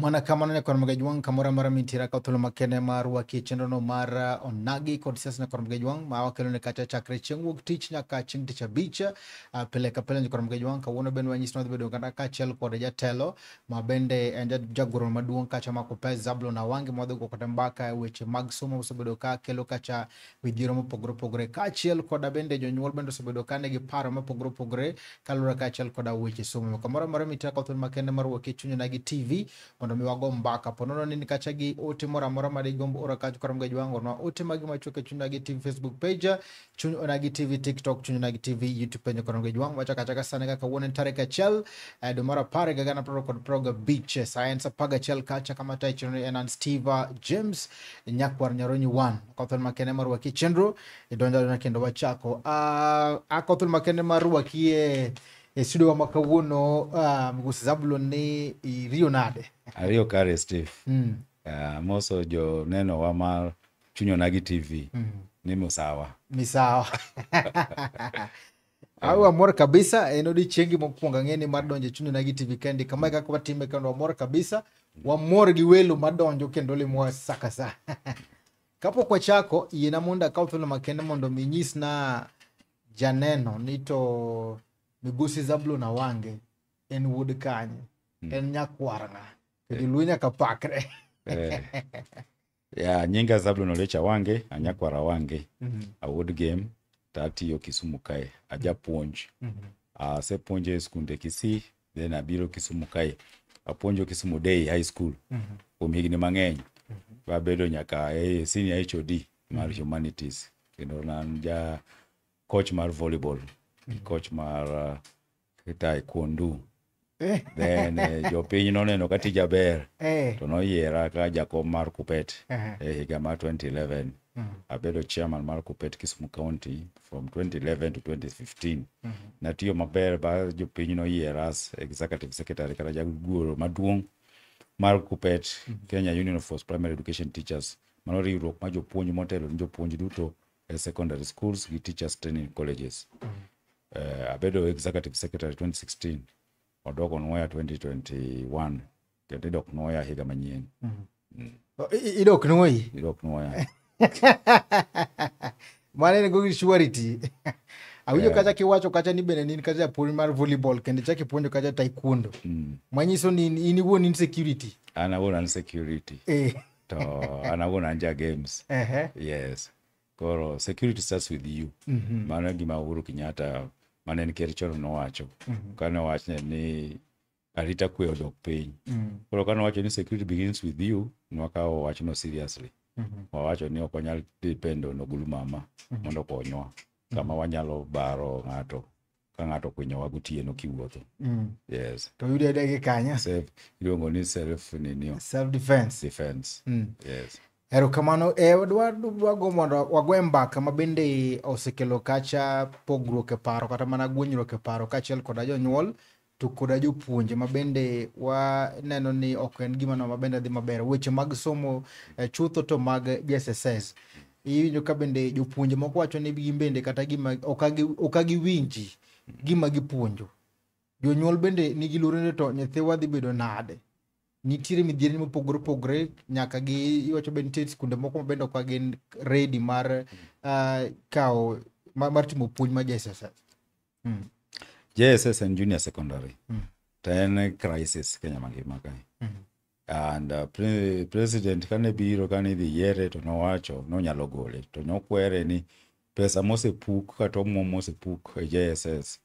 Mana kamano nyakwar Magajwang' kamoro amora mintiere ka thuolo makende mar rwaki e chenrono mar onagi kod siasa nyakwar Magajwang' ma wakelone kacha chakre chieng' wuok tich nyaka chieng' tich abich pile ka pile nyakwar Magajwang'. Kawuono bende wanyisi ni wadhi bedo kata kaachiel kod jatelo ma bende en jagoro maduong' kacha ma Kuppet Zablon Awange, ma wadhi go kode mbaka e weche mag somo mosebedo ka kelo kacha midhiero mopogore opogore, kaachiel koda bende jonyuol bende osebedo ka nigi paro mopogore opogore kaluwore kaachiel koda weche somo. Kamoro amora mintiere ka thuolo makende mar wuok e Chuny Onagi TV mondo mi wago mbaka. Po nono ni kacha gi ote moro amora ma digomb oro kacha koro Magajwang', ornwa ote magi machuok e Chuny Onagi TV Facebook page, Chuny Onagi TV TikTok, Chuny Onagi TV YouTube page koro Magajwang'. Wachako achaka sani kaka kawuono en tarik 1 dwe mar 10 higa 2025, sa en sa 11 kacha kama tayo chenro en an Steve James Nyakwar Nyaronyi 1. Kothol makende mar rwaki chenro idonjo adonja kendo wachako. Akothol makende mar rwaki e studio wa ma kawuono, Migosi Zablon, ni iriyo nade? Ariyo kare, Steve. Amoso jo nenowa mar Chuny Onagi TV ni musawa. Misawa. Au wamor kabisa, en odiechiengi mokwongo ang'e ni mar donjo e Chuny Onagi TV kendi. Kamae kaka watime kendo wamor kabisa. Wamor gi welo madonjo kendo limowa sa ka sa. Kapok wachako, yiena mondo akaw thuolo makende mondo mi inyisna janeno ni to Migosi Zablon Awange en wuod kanye, en nyakwar ng'a, to joluo nyaka pakre. Ya, nyinga Zablon Oliech Awange, anyakwar Awange, awuod Gem, to atiyo Kisumu kae, ajapuonj. Asepuonjo e skunde Kisii, then abiro Kisumu kae. Apuonjo Kisumu Day High School kuom higni mang'eny. Babedo nyaka e senior HOD mar humanities. Kendo an ja coach mar volleyball, coach mar taekwondo. Then jopiny noneno ka tija ber to noyiera ka jakom mar Kuppet e higa mar 2011. Abedo chairman mar Kuppet Kisumu County from 2011 to 2015. Natiyo maber ba jopiny noyiera as executive secretary kata jagoro maduong' mar Kuppet, Kenya Union of Post Primary Education Teachers. Mano riwruok mar jopuonj motelo ne jopuonj duto e secondary schools gi teachers training colleges. Abedo executive secretary 2016, odok nwoya 2021 kendo idok nwoya higa manyien. Idok nwoyi? Idok nwoya. Mano en go gi surety. Awinjo kacha kiwacho kacha ni bende in kacha japuonj mar volleyball kendo ichako ipuonjo kacha taekwondo. Manyiso ni in iwuon in security. An awuon an security. To an awuon an ja games. Yes. Koro security starts with you. Mano e gima Uhuru Kenyatta mane en ker chon nowacho. Kane owachne ni arita kwe odok piny. Koro kane owacho ni security begins with you, nwakawo wachno seriously. Wawacho ni ok wanyal depend on ogulu mama mondo okonywa. Kama wanyalo baro ng'ato ka ng'ato okwinyowa gotieno kiwuotho. Yes. To yude ayuda gi kanya. Self, iluongo ni self ninio. Self defense. Defense. Yes. Erokamano. Dwago mondo wagoe mbaka ma bende osekelo kacha pogruok e paro kata mana guonyruok e paro kaachiel koda jonyuol to koda jopuonje ma bende waneno ni ok en gima no ma bende dhi maber. Weche mag somo chutho to mag JSS. Iwinjo ka bende jopuonje moko wacho ni gin bende kata gima ok giwinji gima gipuonjo. Jonyuol bende nigi luoro ni to nyithiwa dhi bedo nade. Nitiere midhiero mopogore opogore nyaka gi iwacho be nitie skunde moko ma bende ok gin ready mar kawo mar timo puonj mar JSS. JSS en junior secondary. To en crisis Kenya mangima kae. And president kane biro kane idhi yiere to nowacho nonyalo gole to nokwere ni pesa mosepuk kata omuom mosepuk e JSS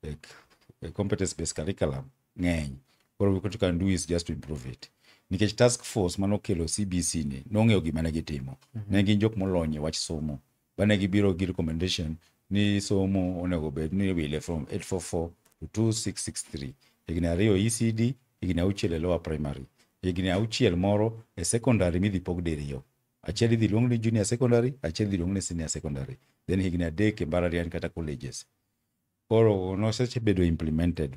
e competence based curriculum ng'eny. Koro what you can do is just to improve it. Nikech task force manokelo CBC ni nong'eyo gima ne gitimo. Ne gin jok molony e wach somo. Bane gibiro gi recommendation ni somo onego bed ni iwile from 844 to 2663. Higni 2 ECD, higni 6 e lower primary. Higni 6 moro e secondary midhi pog diriyo. Achiel idhi luong ni junior secondary, achiel idhi luong ni senior secondary. Then higni 3 e mbalariany kata colleges. Koro nosebedo implemented.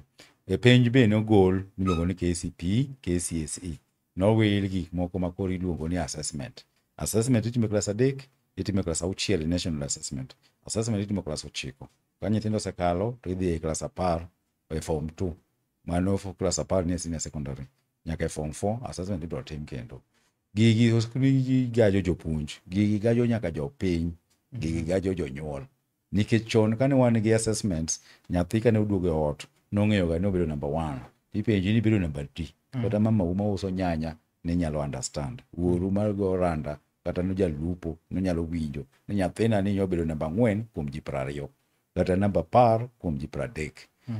E penj be nogol miluongo ni KCPE, KCSE. Nowil gik moko ma koro iluongo ni assessment. Assessment itimo e klas 3, itimo e klas 6 e national assessment. Assessment itimo e klas 9. Ka nyithindo osekalo to idhi e klas 10 e form 2. Mano klas 10 ni e senior secondary. Nyaka e form 4 assessment ibiro tim kendo. Gigi gigi gajo jopuonj, gigi gajo nyaka jopiny, gigi gajo jonyuol. Nikech chon kane wan gi assessments, nyathi kane oduogo e ot, nong'eyo ga ni obedo number 1. Ipenji ni ibedo number adi. Kata mamau mauso nyanya ne nyalo understand. Wuoru mar go randa kata no jalupo nonyalo winjo ni nyathina ni obedo namba 4 kuom ji 20 kata namba 10 kuom ji 30.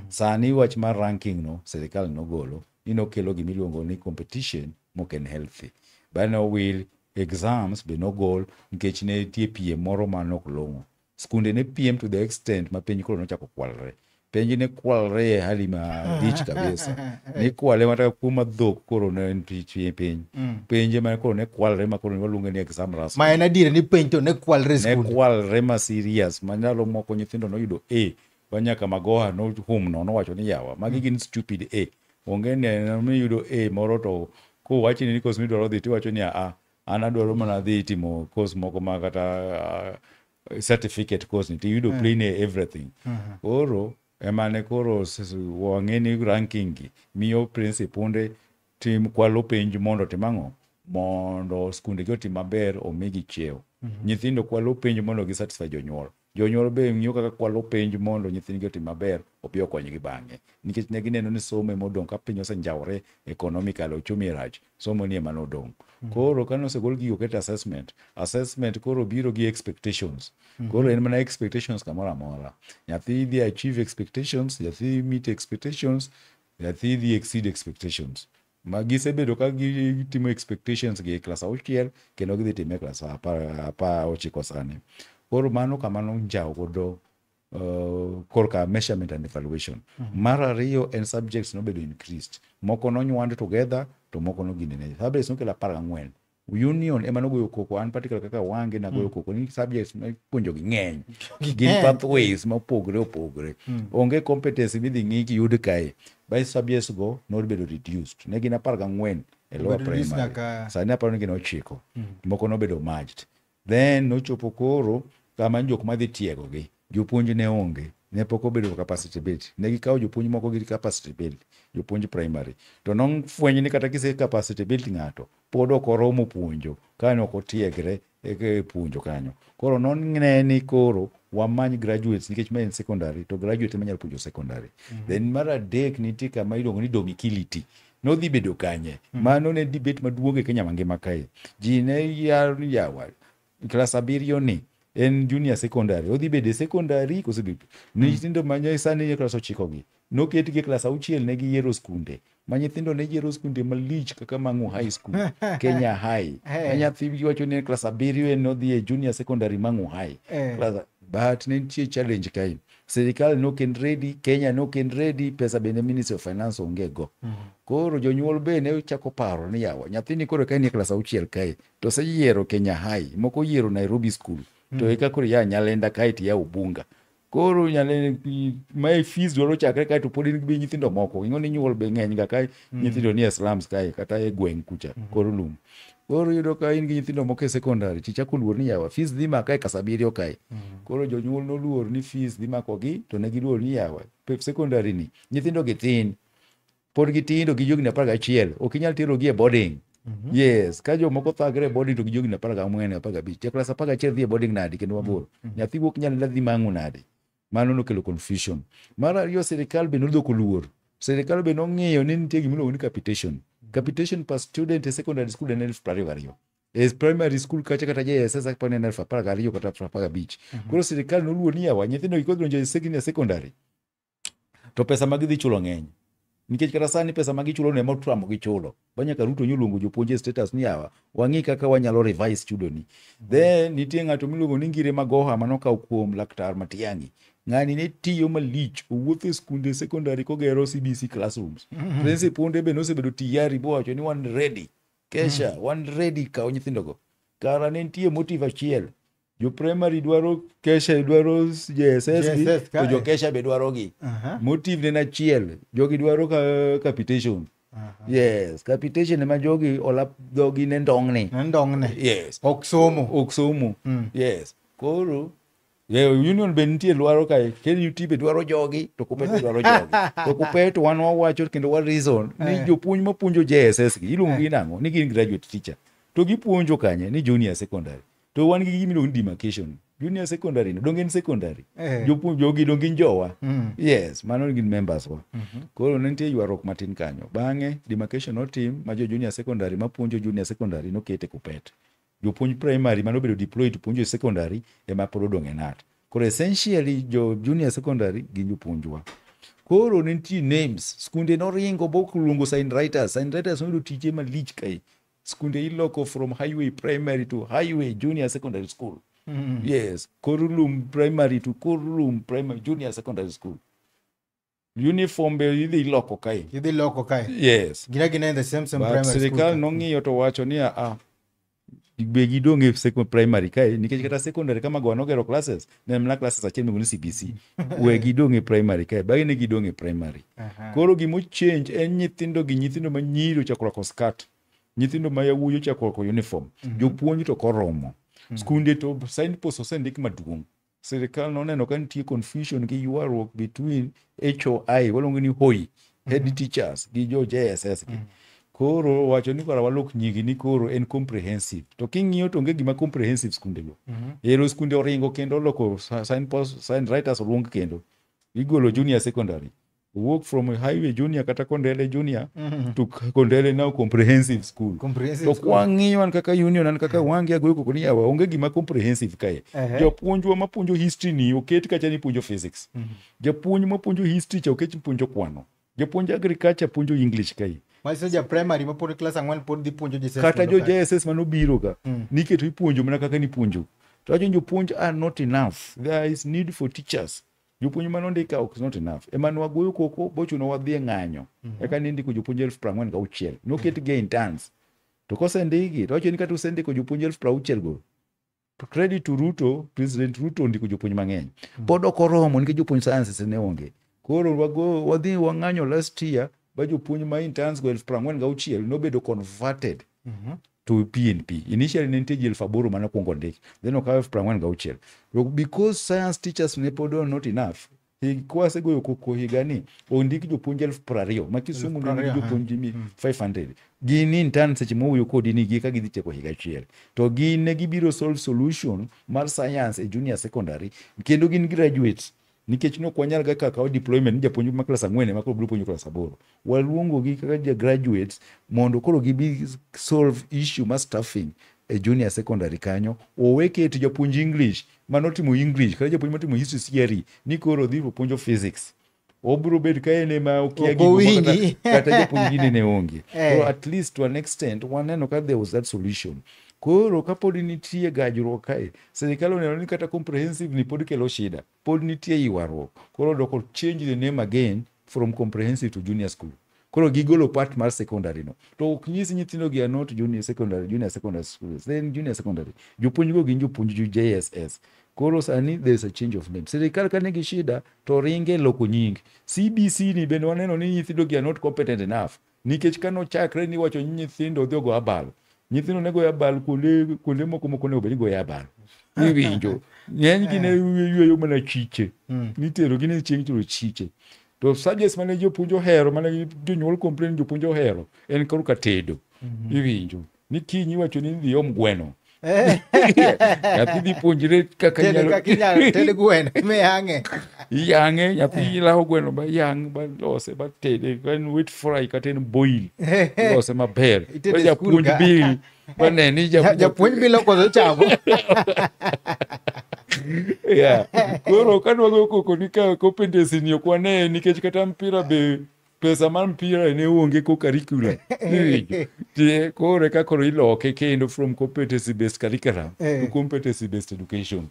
Sani wach mar ranking no sirikal nogolo ni nokelo gimiluongo ni competition mok en healthy. Bang'e nowil exams be nogol nikech ne nitie piem moro ma nok long'o. Skunde ne piem to the extent ma penj koro nochako kwalre. Penj ne kwalre e hali malich kabisa. Ne kwale mata kuom dhok koro ne en piny. Penje ma koro ne kwalre ma koro waluonge ni exam rasmi. Ma en adier ni penj to ne kwalre Ne skul. kwalre ma serious ma ndalo moko nyithindo noyudo A ba nyaka Magoha nohum nono wacho ni yawa magi gin stupid A. Onge neno miyudo A moro to kowachni ni course midwaro dhi tiwacho ni a an adwaro mana dhi timo course moko ma kata certificate course ni tiyudo plain A everything. Koro emane koro wang'e ni ranking gi miyo principunde tim kwalo penj mondo tim ang'o? Mondo skunde gi otim maber omigi cheo. Nyithindo kwalo penj mondo gi satisfy jonyuol. Jonyuol be ng'iyo kaka kwalo penj mondo nyithindgi otim maber obi okonygi bang'e. Nikech ne gineno ni somo ema odong' ka piny osenjawore economically ochumi rach, somo ni ema nodong'. Koro kane osegol gigo oket assessment, assessment koro biro gi expectations. Koro en mana expectations kamoro amora. Nyathi dhi achieve expectations, nyathi meet expectations, nyathi dhi exceed expectations. Ma gisebedo ka gitimo expectations gi e klas 6 kendo gidhi time e klas 19 sani. Koro mano kama nonjawo godo korka measurement and evaluation. Mar ariyo en subjects nobedo increased. Moko nonywand together to moko noginene. Subjects nokelo 14. Union ema nogoyo koko, an particular kaka Wange nagoyo koko ni subjects mipuonjo gi ng'eny. Gin pathways mopogre opogre. Onge competence midhi ng'i kiyud kae. By subjects go nobedo reduced. Ne gin 14 e lower primary. Sani aparo ni gin 9. Moko nobedo merged. Then nochopo koro kama jok madhi tiegogi. Jopuonj ne onge. Ne pok obedo capacity built. Ne gikawo jopuonj moko gi capacity built, jopuonj primary. To nofweny ni kata kise capacity built ng'ato, pod ok oromo puonjo ka ne ok otiegre e puonjo kanyo. Koro none ni koro wamany graduates nikech ma en secondary to graduate ema nyalo puonjo secondary. Then mar adek nitie kama iluongo ni domicility. Nodhi bedo kanye? Mano ne debate maduong' e Kenya mangima kae. Ji ne yaro ni yawa klas 7 ni en junior secondary, odhi bedo e secondary koso bedo nyithindo ma sani e klas 9 gi noketgi e klas 6 ne giyiero skunde ma nyithindo ne yiero skunde malich kaka Mang'u High School, Kenya High. Ma nyathi wacho ni en klas 7 en nodhi e junior secondary Mang'u High. Klas, but ne nitie challenge kae. Sirikal ne ok en ready, Kenya ne ok en ready, pesa bende Ministry of Finance onge go. Koro jonyuol be ne chako paro ni yawa, nyathini koro ka en e klas 6 kae, to oseyiero Kenya High, moko oyiero Nairobi School, to eka koro ya Nyalenda kae to ya Ubunga. Koro Nyalenda mae fees dwaro chakre kae to pod in gi nyithindo moko. Ing'o ni nyuol be ng'eny ga kae, nyithindo ni e slums kae kata e gweng' kucha koro lum. Koro iyudo ka in gi nyithindo moko e secondary tichako luor ni yawa fees dhi maka e klas 7 kae. Koro jonyuol noluor ni fees dhi makogi to ne giluor ni yawa secondary ni nyithindo gi tin. Pod gitindo gi jogni 11, ok inyal terogi e boarding. Yes, ka jomoko thagre e boarding to gi jogni 14, 15. Ja klas 11 dhi e boarding nadi kendo mabor. Nyathi wuok Nyalenda dhi Mang'u nadi. Mano nokelo confusion. Mar ariyo sirikal be nodhoko luor. Sirikal be nong'iyo ni nitie gimiluongo ni capitation. Capitation per student e secondary school en 22,000. E primary school kacha kata JSS aparo ni en 12,000 kata 15. Koro sirikal noluor ni yawa nyithindo gi kodonjo e secondary to pesa ma gidhi chulo ng'eny. Nikech kata sani pesa ma gichulo no ema otamogi chulo. Ba nyaka Ruto nyoluongo jopuonj e status ni yawa wang'i kaka wanyalo revise chudo ni. Then nitie ng'ato miluongo ni Ngire Magoha manokawo kuom laktar Matiang'i. Ng'ani ne tiyo malich, owuotho e skunde secondary kogero CBC classrooms. Principunde be nosebedo tiyari bowacho ni wan ready. Kesha, wan ready kawo nyithindogo. Kara ne nitie motive achiel. Jo primary dwaro Kesha dwaro JSS gi, to jo Kesha be dwaro gi. Motive ne en achiel, jogi dwaro capitation. Yes, capitation ema jogi olap dhogi ne ndong'ni. Ndong'ne. Yes. Ok somo. Ok somo. Yes. Koro Union be nitie lwaro kae, KNUT be dwaro jogi, to Kuppet be dwaro jogi. To Kuppet wan wawacho kendo wa reason ni jopuonj mapuonjo JSS gi iluongo gi nang'o? Ni gin graduate teacher. To gipuonjo kanye? Ni junior secondary. To wan gi gima iluongo ni demarcation. Junior secondary no, donge en secondary? Jopuonj jogi donge gin jowa? Yes, mano gin members wa. Koro ne nitie ywaruok matin kanyo. Bang'e demarcation notim ma jo junior secondary mapuonjo junior secondary noket e Kuppet. Jopuonj primary manobedo deployed to puonjo e secondary ema pod odong' e KNUT. Koro essentially jo junior secondary gin jopuonjwa. Koro ne nitie names, skunde noringo bokluongo sign writers, sign writers noyudo tije malich kae. Skunde iloko from highway primary to highway junior secondary school. Yes, Korulum primary to Korulum primary junior secondary school. Uniform be idhi loko kae. Idhi loko kae. Yes. Gina gina in the same But primary school. sirikal nong'iyo to wacho ni a be gidong' e second primary kae nikech kata secondary kama go nogero classes ne en mana classes achiel miluongo ni CBC. We gidong' e primary kae, bang'e ne gidong' e primary. Koro gimo change en nyithindo gi nyithindo ma nyiri ochako rwako skirt. Nyithindo ma yawuoyi ochako rwako uniform. Jopuonj to koromo. Skunde to signpost osendik maduong'. Sirikal noneno ka nitie confusion gi ywaruok between HOI, waluongo ni HOI, head teachers gi jo JSS gi. Koro wacho ni kara walok nyingi ni koro en comprehensive. To king'iyo to onge gima comprehensive skunde go. Ero skunde oringo kendo oloko signpost, sign writers oluong kendo. Igolo junior secondary. Wuok from highway junior kata Kondele junior to Kondele now comprehensive school. Comprehensive To school. kwang'iyo an kaka union, an kaka wangi agoyo koko ni yawa onge gima comprehensive kae. Japuonjwa mapuonjo history ni oket kacha ni puonjo physics. Japuonj mapuonjo history cha oket puonjo kwano. Japuonj agriculture puonjo English kae. Manyiso ja primary ma pod klas ang'wen pod dhi puonjo JSS. Kata jo mondo kae. JSS manobiro ka niketo ipuonjo mana kaka nipuonjo. To wacho ni jopuonj are not enough. There is need for teachers. Jopuonj manondika ok not enough. Ema nwagoyo koko bochuno wadhi e ng'anyo. Eka nindiko jopuonj 46,000. Noketgi e interns. To kosendikgi to wacho ni kata usendiko jopuonj 60,000 go. Credit to Ruto, President Ruto ondiko jopuonj mang'eny. Pod ok oromo nikech jopuonj sciences ne onge. Koro wago wadhi wang'anyo last year ba jopuonj ma interns go 46,000 nobedo converted to PNP. Initially ne nitie ji 8,000 mane okwongo ndik. Then okaw 46,000. To because science teachers ne pod not enough, kwasegoyo koko higani, ondik jopuonj 20,000 ma Kisumu ne nigi 20,000, jopuonj 500. Gin intern seche mowuoyo kodi ni gi ka gidhi tieko higa achiel. To gin ne gibiro solve solution mar science e junior secondary kendo gin graduates. Nikech ne ok wanyal ga kawo deployment ni japuonj ma klas ang'wen ema koro biro puonjo klas aboro. Waluongo gi kaka ja graduates mondo koro gibi solve issue mar staffing e junior secondary kanyo. Owe keto japuonj English manotimo English kata japuonj motimo history CRE ni koro dhi puonjo physics. Obiro bet ka en ema okia Ok gigo moko owinji. kata japuonj gini ne onge. Koro at least to an extent waneno ka there was that solution. Koro kapod nitie gajruok kae, sirikal oneno ni kata comprehensive ni pod kelo shida. Pod nitie ywaruok. Koro doko change the name again from comprehensive to junior school. Koro gigolo part mar secondary no. To ok nyis nyithindo gi are not junior secondary, junior secondary schools. Then junior secondary. Jopuonj go gin jopuonj ju JSS. Koro sani there is a change of name. Sirikal ka nigi shida to ringe loko nying. CBC ni bende waneno ni nyithindo gi are not competent enough. Nikech kanochakre ni iwacho ni nyithindo dhi ogo abal. Nyithindo ne goyo abal kuonde moko mok onego bed ni goyo abal. Iwinjo. Ng'enygi ne yweyo mana chiche. Nitero gi ni chieng' tero chiche. To subjects mane jopuonj ohero, mane jonyuol complain jopuonj ohero, en korka tedo. Iwinjo. Ni kiny iwacho ni idhi om gweno. Nyathi dhi puonjre kaka Tedo inyalo kaka inyalo ted gweno miyang'e. Iyang'e, nyathi lawo gweno ba yang' ba lose ba tede, ka en wet fry kata en boil, lose maber. Itede Ba e skul japuonj ka. bil, ba ne ni Japuonj bilo koso chamo. Yeah. Koro kadwago koko ni ka competency ni ok wane nikech kata mpira be pesa mar mpira ne onge ko curriculum. Iwinjo? Tie koro eka koro iloke kendo from competency based curriculum to competency based education.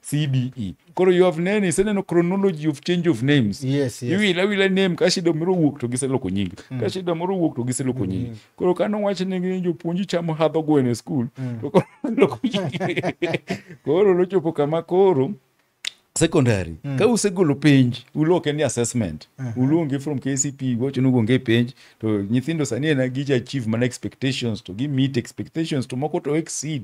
CBE. Koro you have nene iseneno chronology of change of names. Yes. Iwila wila name ka shida moro owuok to giseloko nying. Ka shida moro owuok to giseloko nying. Koro kano wach ni jopuonj chamo hadho gweno e school to koro loko nying. Koro nochopo kama koro secondary ka usegolo penj uloke ni assessment uluonge from KCP wacho ni uonge penj to nyithindo sani en gija achieve mana expectations to gi meet expectations to moko to exceed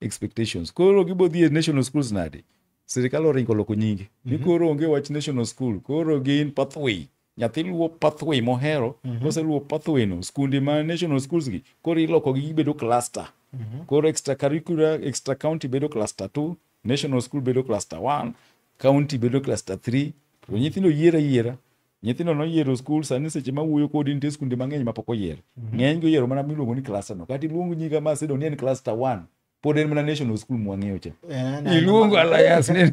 expectations. Koro gibo dhi e national schools nade? Sirikal oringo loko nyingi. Ni koro onge wach national school, koro gin pathway. Nyathi luwo pathway mohero, koseluwo pathway no, skunde ma national schools gi, koro iloko gi gibedo cluster. Koro extracurricular, extra county bedo cluster 2, national school bedo cluster 1, county bedo cluster 3. To nyithindo yiero ayiera. Nyithindo noyiero school, sani seche ma wuoyo kodi nitie skunde mang'eny mapok oyier. Ng'eny gi oyiero mana miluongo ni cluster no. Kata iluong nyinga ma asedo ni en cluster 1, pod en mana national school mwang'eyo cha. Iluongo Alliance ni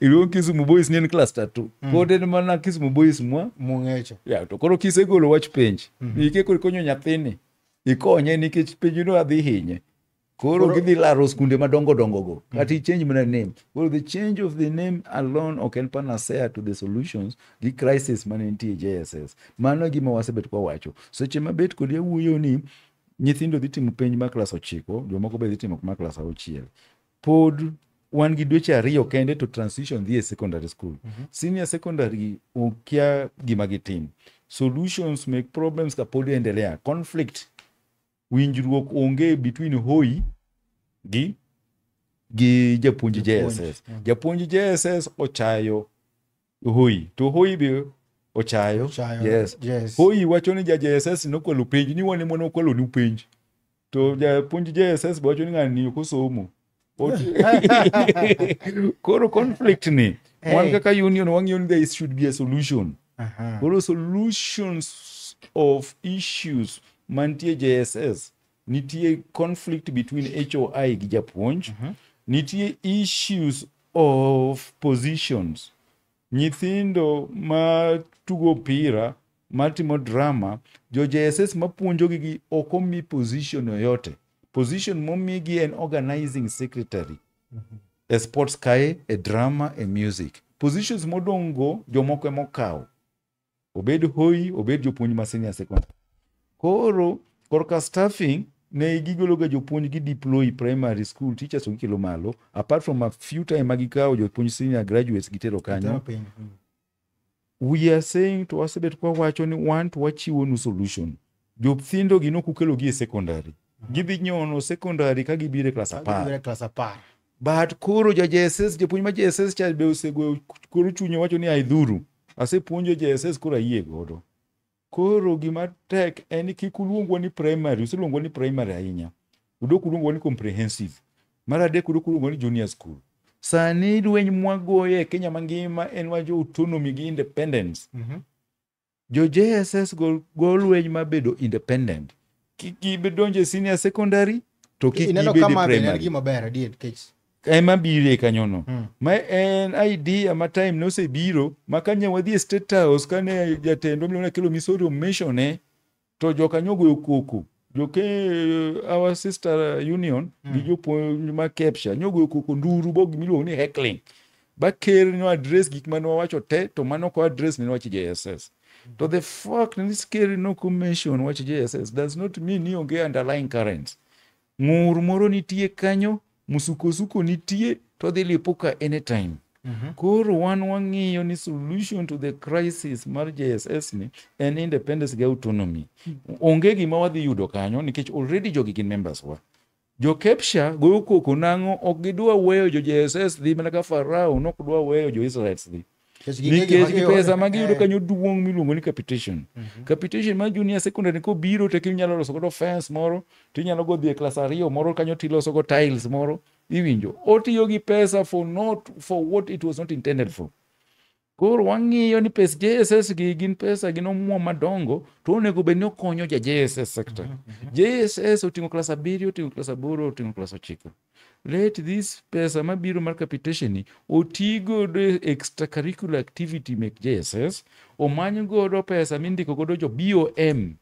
iluongo Kisumu Boys ni en cluster 2. Pod en mana Kisumu Boys mwa Mung'echo. Ya, to koro kisegolo wach penj, ike koro ikonyo nyathini, ikonye nikech penj no adhi hinye. Koro gidhi laro skunde madongo dongo go. Kata i change mana name. Koro the change of the name alone ok en panacea to the solutions gi crisis mane nitie e JSS. Mano e gima wasebet kwa wacho. Seche mabet kodi awuoyo ni nyithindo dhi timo penj mar klas 9, jomoko be dhi timo mar klas 6. Pod wan gi dweche 2 kende to transition dhi e secondary school. Senior secondary okia gima gitim. Solutions make problems ka pod endelea. Conflict, winjruok onge between hoi gi japuonj JSS. Japuonj JSS ochayo hoi, to hoi be ochayo. Ochayo, Yes. yes. Hoi wacho ni ja JSS nokwalo penj, ni wan ema nokwalo nu penj. To japuonj JSS be wacho ni ng'ani ok osomo. Koro conflict ni, wan kaka union wang'iyo ni there should be a solution. Koro solutions of issues mantie JSS, nitie conflict between HOI gi japuonj, nitie issues of positions. Nyithindo ma tugo mpira, matimo drama, jo JSS mapuonjogi gi ok omi position yoyote. Position momigi en organizing secretary. E sports kae, e drama, e music. Positions modong' go jomoko ema okawo. Obed hoi, obed jopuonj ma senior secondary. Koro korka staffing ne gigolo ga jopuonj gi deploy primary school teachers to gikelo malo, apart from a few time ma gikawo jopuonj senior graduates gitero kanyo. We are saying to wasebet kwa wacho ni wan to wachiwo nu solution. Jothindo gi nok ukelo gi e secondary. Gidhi nyono secondary ka gibiro e klas 10. Gibiro e klas 10. But koro ja JSS, japuonj ma JSS cha be osegoyo koro chunye wacho ni aidhuru. Asepuonjo JSS koro ayie godo. Koro gima tek en ni kik uluongwa ni primary, useluongwa ni primary ahinya. Udok uluongwa ni comprehensive. Mar adek udok uluongwa ni junior school. Sani lweny mwagoyo e Kenya mangima en wach autonomy gi independence. Jo JSS go lweny mar bedo independent. Kik gidonj e senior secondary to kik Ineno gibed e kama bende en primary. gima ber adier nikech Ema biro kanyono. Ma en idea ma time nosebiro ma kanye wadhi e State House kane jatendwa miluongo ni Akelo Misori omention to jokanyo ogoyo koko. Joke our sister union gi jopuonj ma KEPSHA nyogoyo koko nduru bo gimiluongo ni heckling. Ba ker no address gik mane wawacho te to mano ok address ne wach JSS. To the fact ni ker no mention wach JSS does not mean ni onge underlying currents. Ng'ur moro nitie kanyo, musukosuko nitie to dhi lipuka anytime. Koro wan wang'iyo ni solution to the crisis mar JSS ni en independence gi autonomy. Onge gima wadhi yudo kanyo nikech already jogi gin members wa. Jo KEPSHA goyo koko nang'o ok gidwa weyo jo JSS dhi mana ka Farao nok dwa weyo jo Israelites dhi. Nikech gi pesa ma giyudo kanyo duong' miluongo ni capitation. Capitation mar junior secondary kobiro to inyalo loso godo fence moro, tinyalo go dhi e klas 2 moro kanyo tiloso go tiles moro, iwinjo. Otiyo gi pesa for not for what it was not intended for. Koro wang'iyo ni pes JSS gi gin pesa gin omwom madongo to onego bed ni okonyo ja JSS sector. JSS oting'o klas 7, oting'o klas 8, oting'o klas 9. Let this pesa mabiro mar capitation ni oti godo e extracurricular activity mek JSS, omany godo pesa mindiko godo jo BOM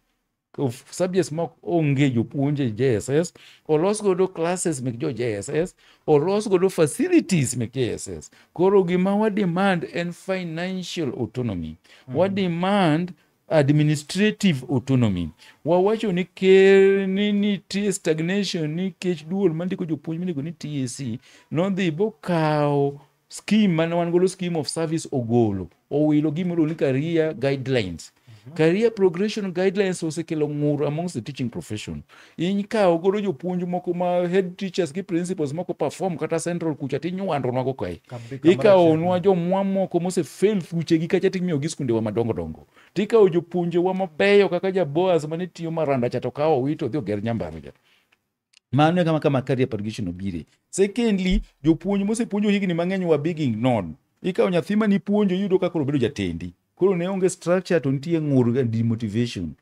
of subjects mok onge jopuonj e JSS, olos godo classes mek jo JSS, olos godo facilities mek JSS. Koro gima wa demand en financial autonomy. Wa demand administrative autonomy. Wawacho ni ker ni nitie stagnation nikech duol mandiko jopuonj mindiko ni TSC nodhi bokawo scheme mane wan godo scheme of service ogolo owilo gima iluongo ni career guidelines. Career progression guidelines osekelo ng'ur amongst the teaching profession. Ikawo godo jopuonj moko ma head teachers gi principals moko perform kata central kucha, tinywandonwago kae. Ikawonwa jomwa moko mose fail thuchegi kacha, timiyogi skundewa madongo dongo. Tikawo jopuonjewa mabeyo kaka Jaboas mane tiyo Maranda cha, to kawo owito odhi oger Nyambaro cha. Mano e kama career progression obire. Secondly, jopuonj mosepuonjo higni mang'eny were being ignored. Ikawo nyathi manipuonjo, iyudo ka koro obedo jatendi. Koro ne onge structure, to nitie ng'ur and demotivation.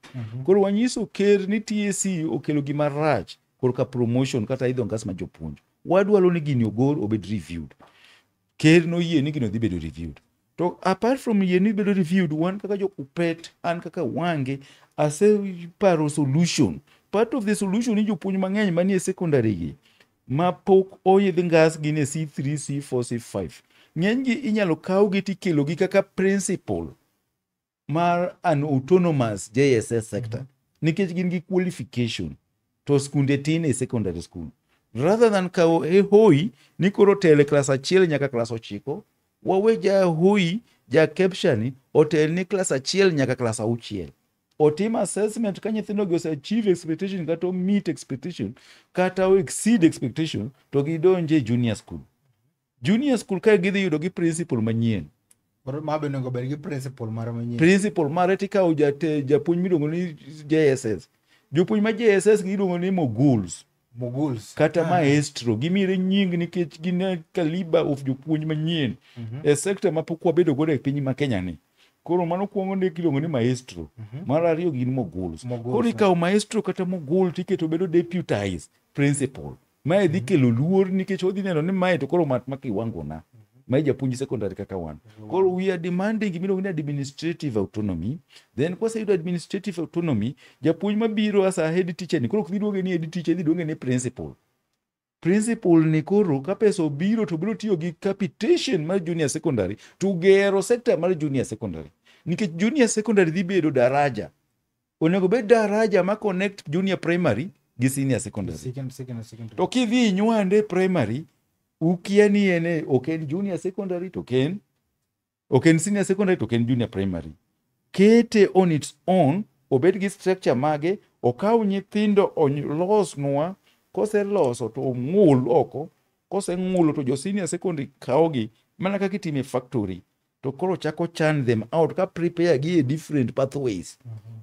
Koro wanyiso ker ni TSC okelo gima rach korka promotion kata idho ngas ma jopuonj. Wadwaro ni gini ogor obed reviewed. Ker noyie ni gino dhi bedo reviewed. To apart from yie ni bedo reviewed, wan kaka jo Kuppet, an kaka Wange, aseparo solution. Part of the solution ni jopuonj mang'eny manie secondary gi ma pok oidh ngas, gin e C3, C4, C5. Ng'enygi inyalo kawgi tikelogi kaka principal mar an autonomous JSS sector nikech gin gi qualification, to skunde tin e secondary school. Rather than kawo e hoi ni koro tele klas 1 nyaka klas 9, wawe ja hoi ja KEPSHA ni otel ni klas 1 nyaka klas 6, otim assessment ka nyithindo gi ose achieve expectation kata o meet expectation kata o exceed expectation, to gidonje junior school. Junior school kae gidhi yudo gi principal manyien. Koro ma be onego bed gi principal mare manyien. Principal mare, tikawo japuonj miluongo ni JSS. Jopuonj ma JSS gi iluongo ni moguls. Moguls. Kata maestro. Gimire nying nikech gin e caliber of jopuonj manyien e sector ma pok wabedo godo e piny ma Kenya ni. Koro mano kuongo ndik iluongo ni maestro. Mar ariyo gin moguls. Moguls. Koro ikawo maestro kata mogul tiketo bedo deputized principal. Mae dhi kelo luor nikech odhi neno ni mae to koro mat ma kiwango na. Mae japuonj secondary kaka wan. Koro we are demanding gimiluongo ni administrative autonomy. Then kwaseyudo administrative autonomy, japuonj mabiro as a head teacher ni koro ok dhi luonge ni head teacher, idhi luonge ni principal. Principal ni koro ka pesa obiro to biro tiyo gi capitation mar junior secondary to gero sector mar junior secondary. Nikech junior secondary dhi bedo daraja. Onego bed daraja ma connect junior primary gi senior secondary. Second. To kidhi inywande primary, ukia ni en ok en junior secondary to ok en senior secondary to ok en junior primary. Kete on its own, obed gi structure mage, okaw nyithindo olosnwa, koseloso to ong'ul oko, koseng'ulo to jo senior secondary kawogi mana kaka itimo e factory. To koro chako churn them out ka prepare gi e different pathways.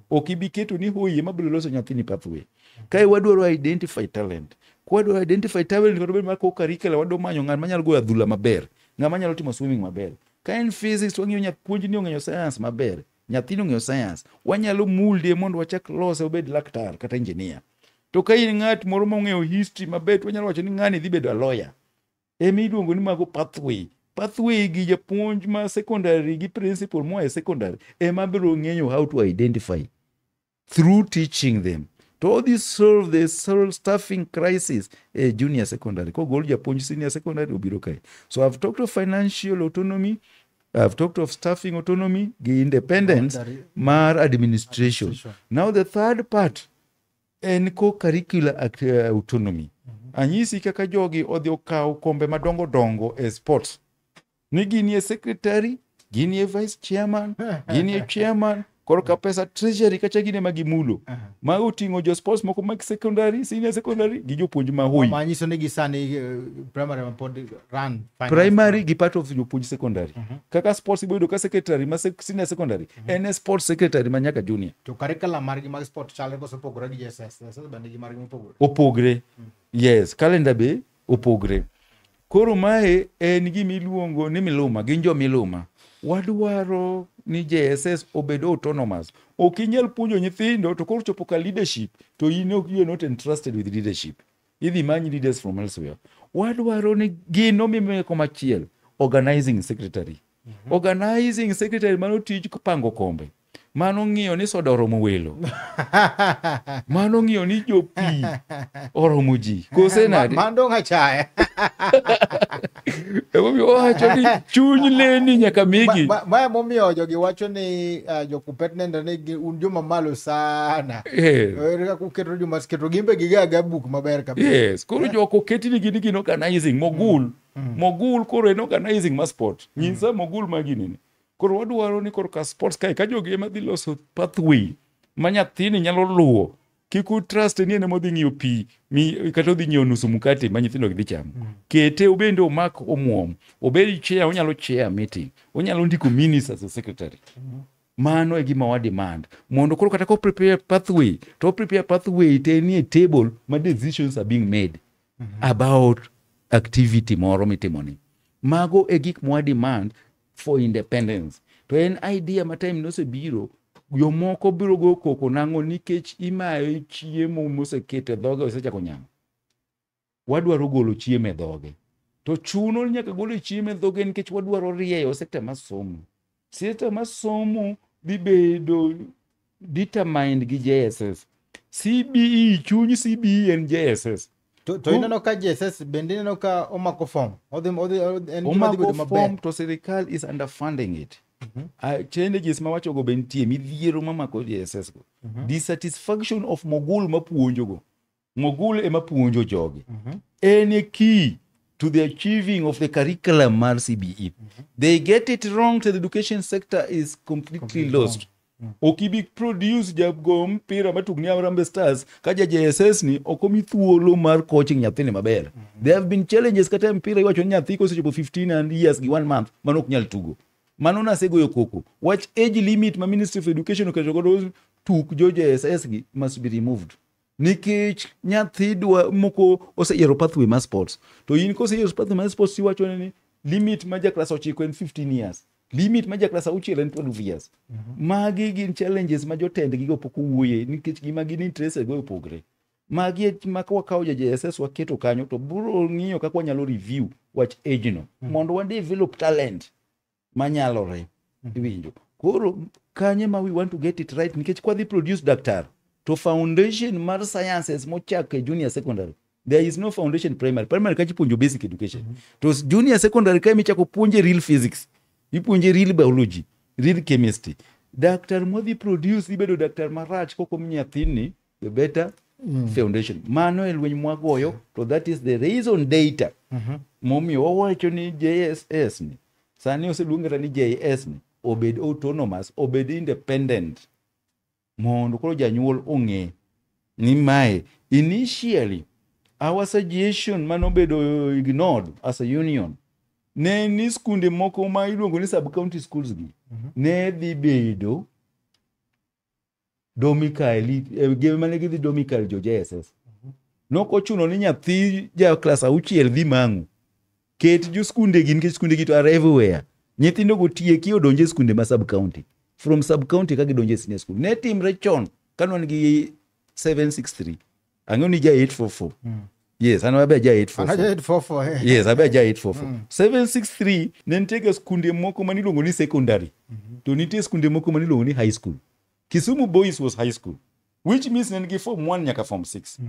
Ok ibi keto ni hoyi ema biro loso nyathini pathway. Kae wadwaro identify talent. Kwadwaro identify talent kata bed mar co-curricular, wadwa manyo ng'at manyalo goyo adhula maber, ng'ama nyalo timo swimming maber. Ka en physics, wang'iyo nyapuonj ni ong'eyo science maber, nyathini ong'eyo science, wanyalo mulde mondo wachak lose obed laktar kata engineer. To ka in ng'at moro mong'eyo history maber, to wanyalo wacho ni ng'ani dhi bedo a lawyer. Ema iluongo ni mago pathway. Pathway gi japuonj ma secondary gi principal moa e secondary ema biro ng'eyo how to identify through teaching them. To odhi solve the staffing crisis e junior secondary. Kogol japuonj senior secondary obiro kae. So I've talked of financial autonomy, I've talked of staffing autonomy, gi independence mar administration. Administration. Now the third part en co-curricular autonomy. Anyisi kaka jogi odhi okawo kombe madongo dongo e sports. Ni ginie secretary, ginie vice chairman, ginie chairman, koro ka pesa treasury kacha gine ma gimulo. Ma oting'o jo sports moko mag secondary, senior secondary gi jopuonj ma hoi. Manyiso ni gi sani primary ma pod run finance. Primary gi part of jopuonj secondary. Kaka sports ibo yudo ka secretary ma senior secondary en e sports secretary ma nyaka junior. To curriculum margi mag sport chalre koso opogore gi JSS? JSS bende nigi margi mopogore. Opogre. Yes, calendar be opogre. Koro mae en gima iluongo ni miluma, gin jo miluma. Wadwaro ni JSS obed autonomous. Ok inyal puonjo nyithindo to koro chopo ka leadership to in ok, you are not entrusted with leadership. Idhi many leaders from elsewhere. Wadwaro ni gin omimiyo komachiel organizing secretary. Organizing secretary mano tij pango kombe. Mano ng'iyo ni soda oromo welo. Mano ng'iyo ni jopi oromo ji. Kose nade? Mano dong' achaya. Emomiyo owacho ni chuny leni nyaka migi. Ma emomiyo jogi wacho ni jo-Kuppet nende ni un joma malo sana. Ere kaka uketo joma keto gimbe giga buk maber kabisa. Yes. Koro joko oketi ni gin gin organizing mogul. Mogul koro en organizing ma sport. Nyisa mogul ma ginene. Koro wadwaro ni korka sports kae ka jogi ema dhi loso pathway ma nyathini nyalo luwo. Kik utrust ni en ema odhi ng'iewo pi mi kata odhi ng'iewo nusu mkate ma nyithindo gi dhi chamo. Kete obende omak omuom. Obed chair, onyalo chair meeting. Onyalo ndiko minutes as a secretary. Mano e gima wa demand. Mondo koro kata ko prepare pathway, to prepare pathway te nie table ma decisions are being made about activity moro mitimoni. Mago e gik mwa demand for independence. To en idea ma time nosebiro, jomoko biro go koko nang'o nikech imaye chiemo moseket e dhoge osechako nyamo. Wadwaro golo chiemo e dhoge. To chuno ni nyaka golo chiemo e dhoge nikech wadwaro rieyo sector mar somo. Sector mar somo dhi bedo determined gi JSS. CBE, chuny CBE en JSS. To ineno ka JSS bende ineno ka omako form. Odhi en gima dhi bedo Omako maber. form to sirikal is underfunding it. Challenges mawachogo be nitie, midhiero mamako JSS go. Dissatisfaction of Mogul mapuonjogo. Mogul ema puonjo jogi. En a key to the achieving of the curriculum mar CBE. They get it wrong to the education sector is completely lost. Ok ibi produce jago mpira matug ni Harambee Stars ka ja JSS ni ok omi thuolo mar coaching nyathini maber. There have been challenges kata mpira iwacho ni nyathi kosechopo 15 and years gi 1 month mano ok nyal tugo. Mano nasegoyo koko. Wach age limit ma Ministry of Education oketo godo tuk jo JSS gi must be removed. Nikech nyathi dwa moko oseyiero pathway mar sports. To in koseyiero pathway mar sports iwacho ni limit ma ja klas 9 en 15 years. Limit ma ja klas 6 en 12 years. Magi gin challenges ma jotendgi go pok owuoye nikech gima gin interested go opogre. Magi e ma ka wakawo ja JSS waketo kanyo to biro ng'iyo kaka wanyalo review wach age no mondo wa develop talent manyalore. Iwinjo. Koro kanye ma we want to get it right nikech kwadhi produce daktar to foundation mar sciences mochak e junior secondary there is no foundation primary. Primary kacha ipuonjo basic education. To junior secondary ka emichako puonje real physics, ipuonje real biology, real chemistry. Daktar modhi produce ibedo daktar marach kok omi nyathini the better foundation. Mano e lweny mwagoyo to that is the reason data momiyo wawacho ni JSS ni sani oseluonge kata ni JS ni obed autonomous, obed independent mondo koro janyuol ong'e ni mae initially our suggestion manobedo ignored as a union ne ni skunde moko ma iluongo ni sub county schools gi ne dhi bedo domicile mane gidhi domicile jo JSS. Nok ochuno ni nyathi ja klas 6 dhi Mang'u. Ket jo skunde gi nikech skunde gi to are everywhere. Nyithindo go tieki odonje skunde ma sub county. From sub county ka gidonje senior school. Ne timre chon ka ne wan gi 763. Ang'eyo ni ja 844. Yes, an abe ja 844. An aja 844. Yes, abe ja 844. 763 ne nitie ga skunde moko maniluongo ni secondary. To nitie skunde moko maniluongo ni high school. Kisumu Boys was high school, which means ne nigi form 1 nyaka form 6.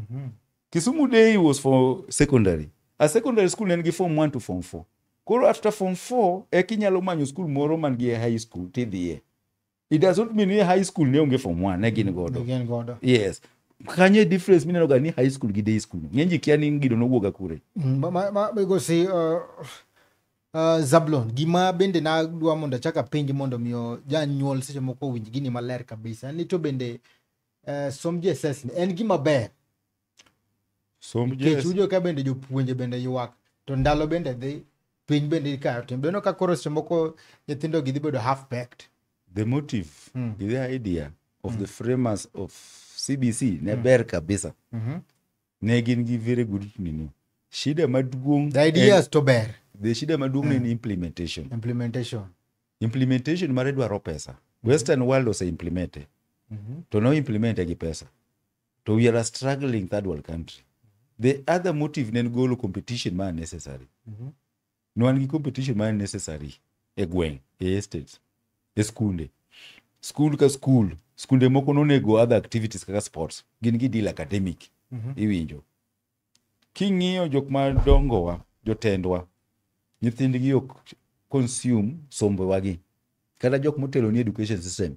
Kisumu Day was for secondary. A secondary school ne nigi form 1 to form 4. Koro after form 4 eka inyalo manyo school moro man gi high school tidhiye. It does not mean ni high school ne onge form 1 ne gin godo. Ne gin godo. Yes. Kanyo e difference mineno ga ni high school gi day school. Ng'eny ji kia ni gido nowuok ga kure. Migosi Zablon, gima bende nadwa mondo achak apenj mondo miyo janyuol seche moko owinj gini maler kabisa ni to bende somb JSS ni en gima ber. Somb Nikech JSS. winjo ka bende jopuonje bende ywak to ndalo bende dhi piny bende ikayo tim. Beneno ka koro seche moko nyithindo gi dhi bedo half baked. The motive, the idea of the framers of CBC ne ber kabisa. Ne gin gi very good nini. Shida maduong' The ideas to ber. The shida maduong' ne en implementation. Implementation. Implementation mare dwaro pesa. Western world ose implemente. To no implemente gi pesa. To we are a struggling third world country. The other motive ne en golo competition ma necessary. Ne wan gi competition ma necessary e gweng', e estates, e skunde. School ka school, skunde moko nonego other activities kaka sports. Gin gi deal academic. Iwinjo. King'iyo jok madongowa, jotendwa, nyithindgi ok consume sombewa gi. Kata jok motelo ni education system.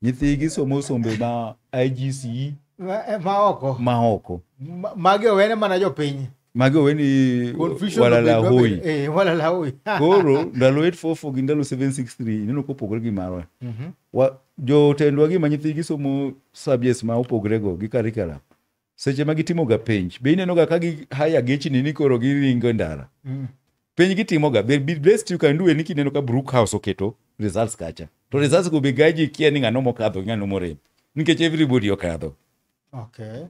Nyithigi somo sombe ma IGCE Ma oko. Ma oko. Magi owene mana jopiny. Magi oweni walala hoi. Walala hoi. Koro ndalo 844 gi ndalo 763 ineno kopogore gi marwa. Jotendwa gi ma nyithigi somo subjects ma opogore go gi curriculum. Seche ma gitimo ga penj, be ineno ga ka gi hire gechni ni koro giringo e ndara. Penj gitimo ga, the best you can do en ni kineno ka Brookhouse oketo results kacha. To results go be gaji kia ni ng'ano mokadho gi ng'ano morem. Nikech everybody okadho.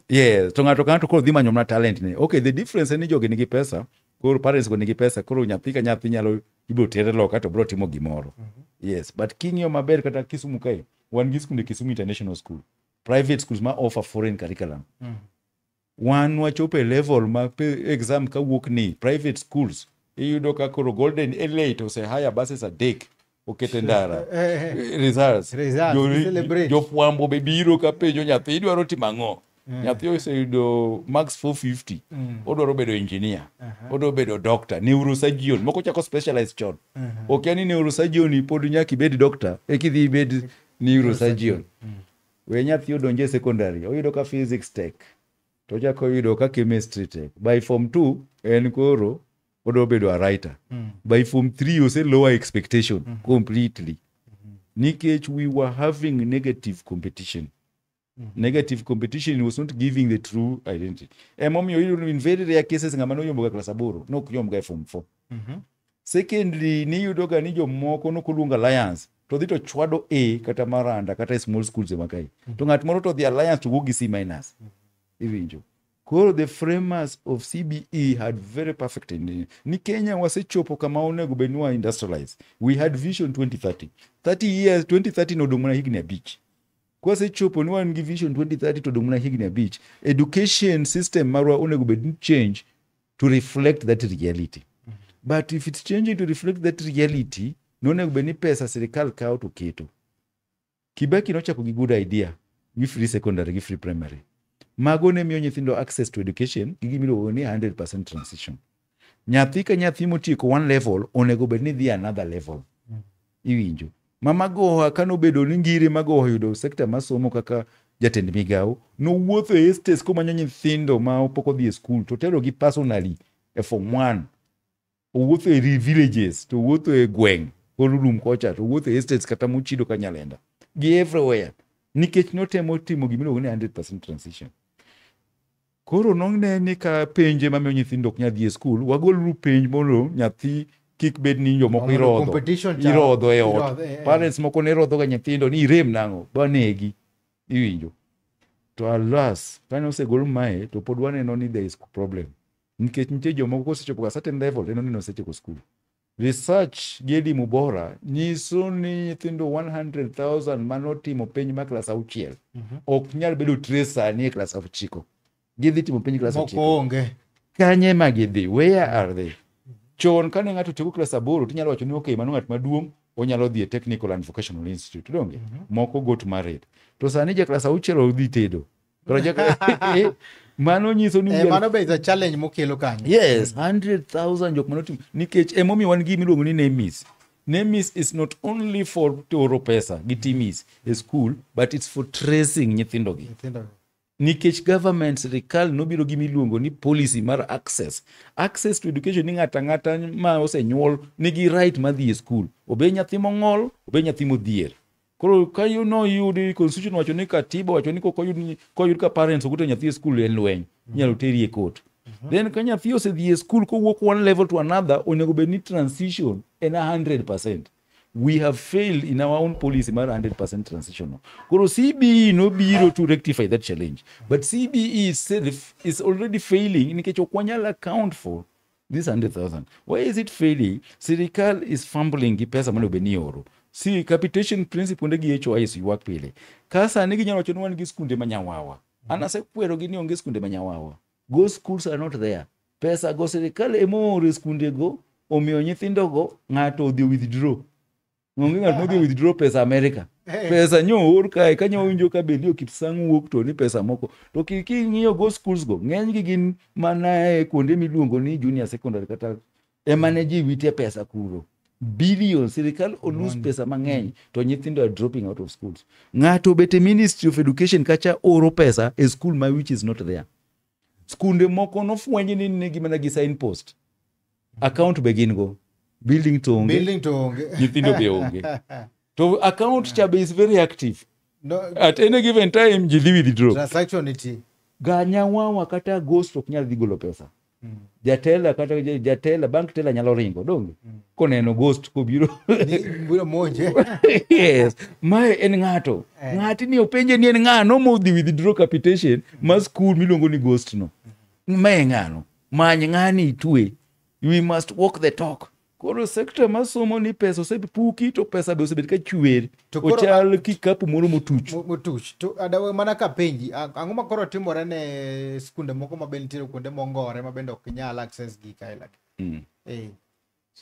Yes, to ng'ato ka ng'ato koro dhi manyo mana talent ne. Okay, the difference en ni jogi nigi pesa, koro parents go nigi pesa, koro nyathi ka nyathi nyalo ibiro tere loka to biro timo gimoro. Yes, but king'iyo maber kata Kisumu kae, wan gi skunde Kisumu International School, private schools ma offer foreign curriculum. Wan wachopo e level ma exam kawuok ni private schools iyudo ka koro Golden Elite ose hire buses adek okete ndara. Results. Results, celebrate. Jofwambo be biro ka penjo nyathi idwaro timo ang'o? Nyathi oseyudo max 450. Odwaro bedo engineer. Odwaro bedo doctor, neurosurgeon. Moko chako specialize chon. Ok ni neurosurgeon pod nyaka ibed doctor, eka idhi ibed neurosurgeon. We nyathi odonje secondary, oyudo ka physics tek. To ochako oyudo ka chemistry tek. By form 2 en koro odwa bedo a writer. By form 3 ose lower expectation completely. Nikech we were having negative competition. Negative competition was not giving the true identity. Emomiyo iyudo in very rare cases ng'ama noyombo ga klas aboro, nok yomb ga e form 4. Secondly, niyudo ga ni jomoko nokoluongo Alliance to dhi to chwado A kata Maranda kata e small schools ema kae. To ng'at moro to dhi Alliance to wuok gi C minus. Iwinjo. Koro the framers of CBE had very perfect in ni Kenya wasechopo kama onego bed ni wa industrialize. We had vision 2030. 30 years, 2030 nodong' mana higni 5. Kwasechopo ni wan gi vision 2030 to odong' mana higni 5. Education system marwa onego bed ni change to reflect that reality. But if it's changing to reflect that reality, nonego bed ni pesa sirikal kawo to keto. Kibaki nochako gi good idea gi free secondary gi free primary. Mago ne miyo nyithindo access to education gi gimiluongo ni 100% transition. Nyathi ka nyathi motieko one level onego bed ni dhi another level. Iwinjo. Mama Goha kanobedo ni ngire Magoha oyudo sekta mar somo kaka jatend migawo, nowuotho e estates komanyo nyithindo ma pok odhi e skul to oterogi personally e form 1. Owuotho e villages, to owuotho e gweng' kor lum kocha, to owuotho e estates kata mochido ka Nyalenda. Gi everywhere. Nikech notemo timo gimiluongo ni 100% transition. Koro none ni ka penje mamiyo nyithindo ok nyal dhi e skul, wagoluru penj mondo nyathi kik bed ni jomoko irodho. Irodho e ot. Parents moko ne rodho ga nyithindo ni irem nang'o, banegi. Iwinjo. To alas, kane osegol mae, to pod waneno ni there is problem. Nikech nitie jomoko kosechopo ga certain level, neno ni nosetieko skul. Research gi elimu bora nyiso ni nyithindo 100,000 manotimo penj mar klas 6 ok nyal bedo trace sani e klas 9. Gidhi timo penj klas 9. Moko onge. Kanye ma gidhi? Where are they? Chon kane ng'ato tieko klas 8 tinyalo wacho ni okay, mano ng'at maduong' onyalo dhi e Technical and Vocational Institute. Donge? Moko got married. To sani ja klas 6 odhi tedo. Mano nyiso ni mano be is a challenge mokelo kanyo. Yes, 100,000 jok manotimo nikech emomiyo wan gi gimiluongo ni NEMIS. NEMIS is not only for oro pesa gi TIMIS e school, but it's for tracing nyithindo gi. Nikech government sirikal nobiro gi miluongo ni policy mar access. Access to education ni ng'ato ang'ata ma osenyuol nigi right mar dhi e school. Obed nyathi mong'ol, obed nyathi modhier. Koro ka noyudi constitution wacho ni katiba wacho ni koyud ka parents ok otere nyathi e school en lweny, inyalo teri e court. Then ka nyathi osedhi e school kowuok one level to another, onego bed ni transition en 100%. We have failed in our own policy mar 100% transition. Koro CBE nobiro to rectify that challenge. But CBE itself is already failing nikech ok wanyal account for this 100,000. Why is it failing? Sirikal is fumbling gi pesa monego bed ni ioro. See, capitation principle kuonde gi HOIs ywak pile. Ka sani ginyalo wacho ni wan gi skunde ma nyawawa. An asekwero gi ni onge skunde ma nyawawa. Go schools are not there. Pesa go sirikal ema ooro e skunde go, omiyo nyithindo go ng'ato odhi withdraw. Onge ng'at modhi withdraw pesa America. Pesa nyo oor kae, ka nyo winjo ka Belio Kipsang wuok to ni pesa moko. To king'iyo go schools go, ng'enygi gin mana e kuonde miluongo ni junior secondary kata ema ne ji wite pesa kuro. Billions, sirikal olose pesa mang'eny to nyithindo are dropping out of schools. Ng'ato obet e Ministry of Education kacha oro pesa e school ma which is not there. Skunde moko nofweny ni nigi mana gi signpost. Account be gin go. Building to onge. Building to onge. Nyithindo be onge. To account cha be is very active. No, At any given time ji dhi withdraw. Transaction nitie. Ganyawawa kata ghost ok nyal dhi golo pesa. Jatela kata jatela bank teller nyalo ringo donge. Koneno ghost kobiro. Ni biro monje. Yes, mae en ng'ato. Ng'ati ni openje ni en ng'ano modhi withdraw capitation ma school miluongo ni ghost no. Mae ng'ano. Many ng'ani itwe. We must walk the talk. Koro sector mar somo ni pesa osepuki to pesa be osebet ka chwer. To koro- Ochal kikapu moro motuch. Motuch. To adawe mana ka penji, ang'o ma koro timore ne skunde moko ma bende nitiere kuonde mongore ma bende ok nyal access gi kaila.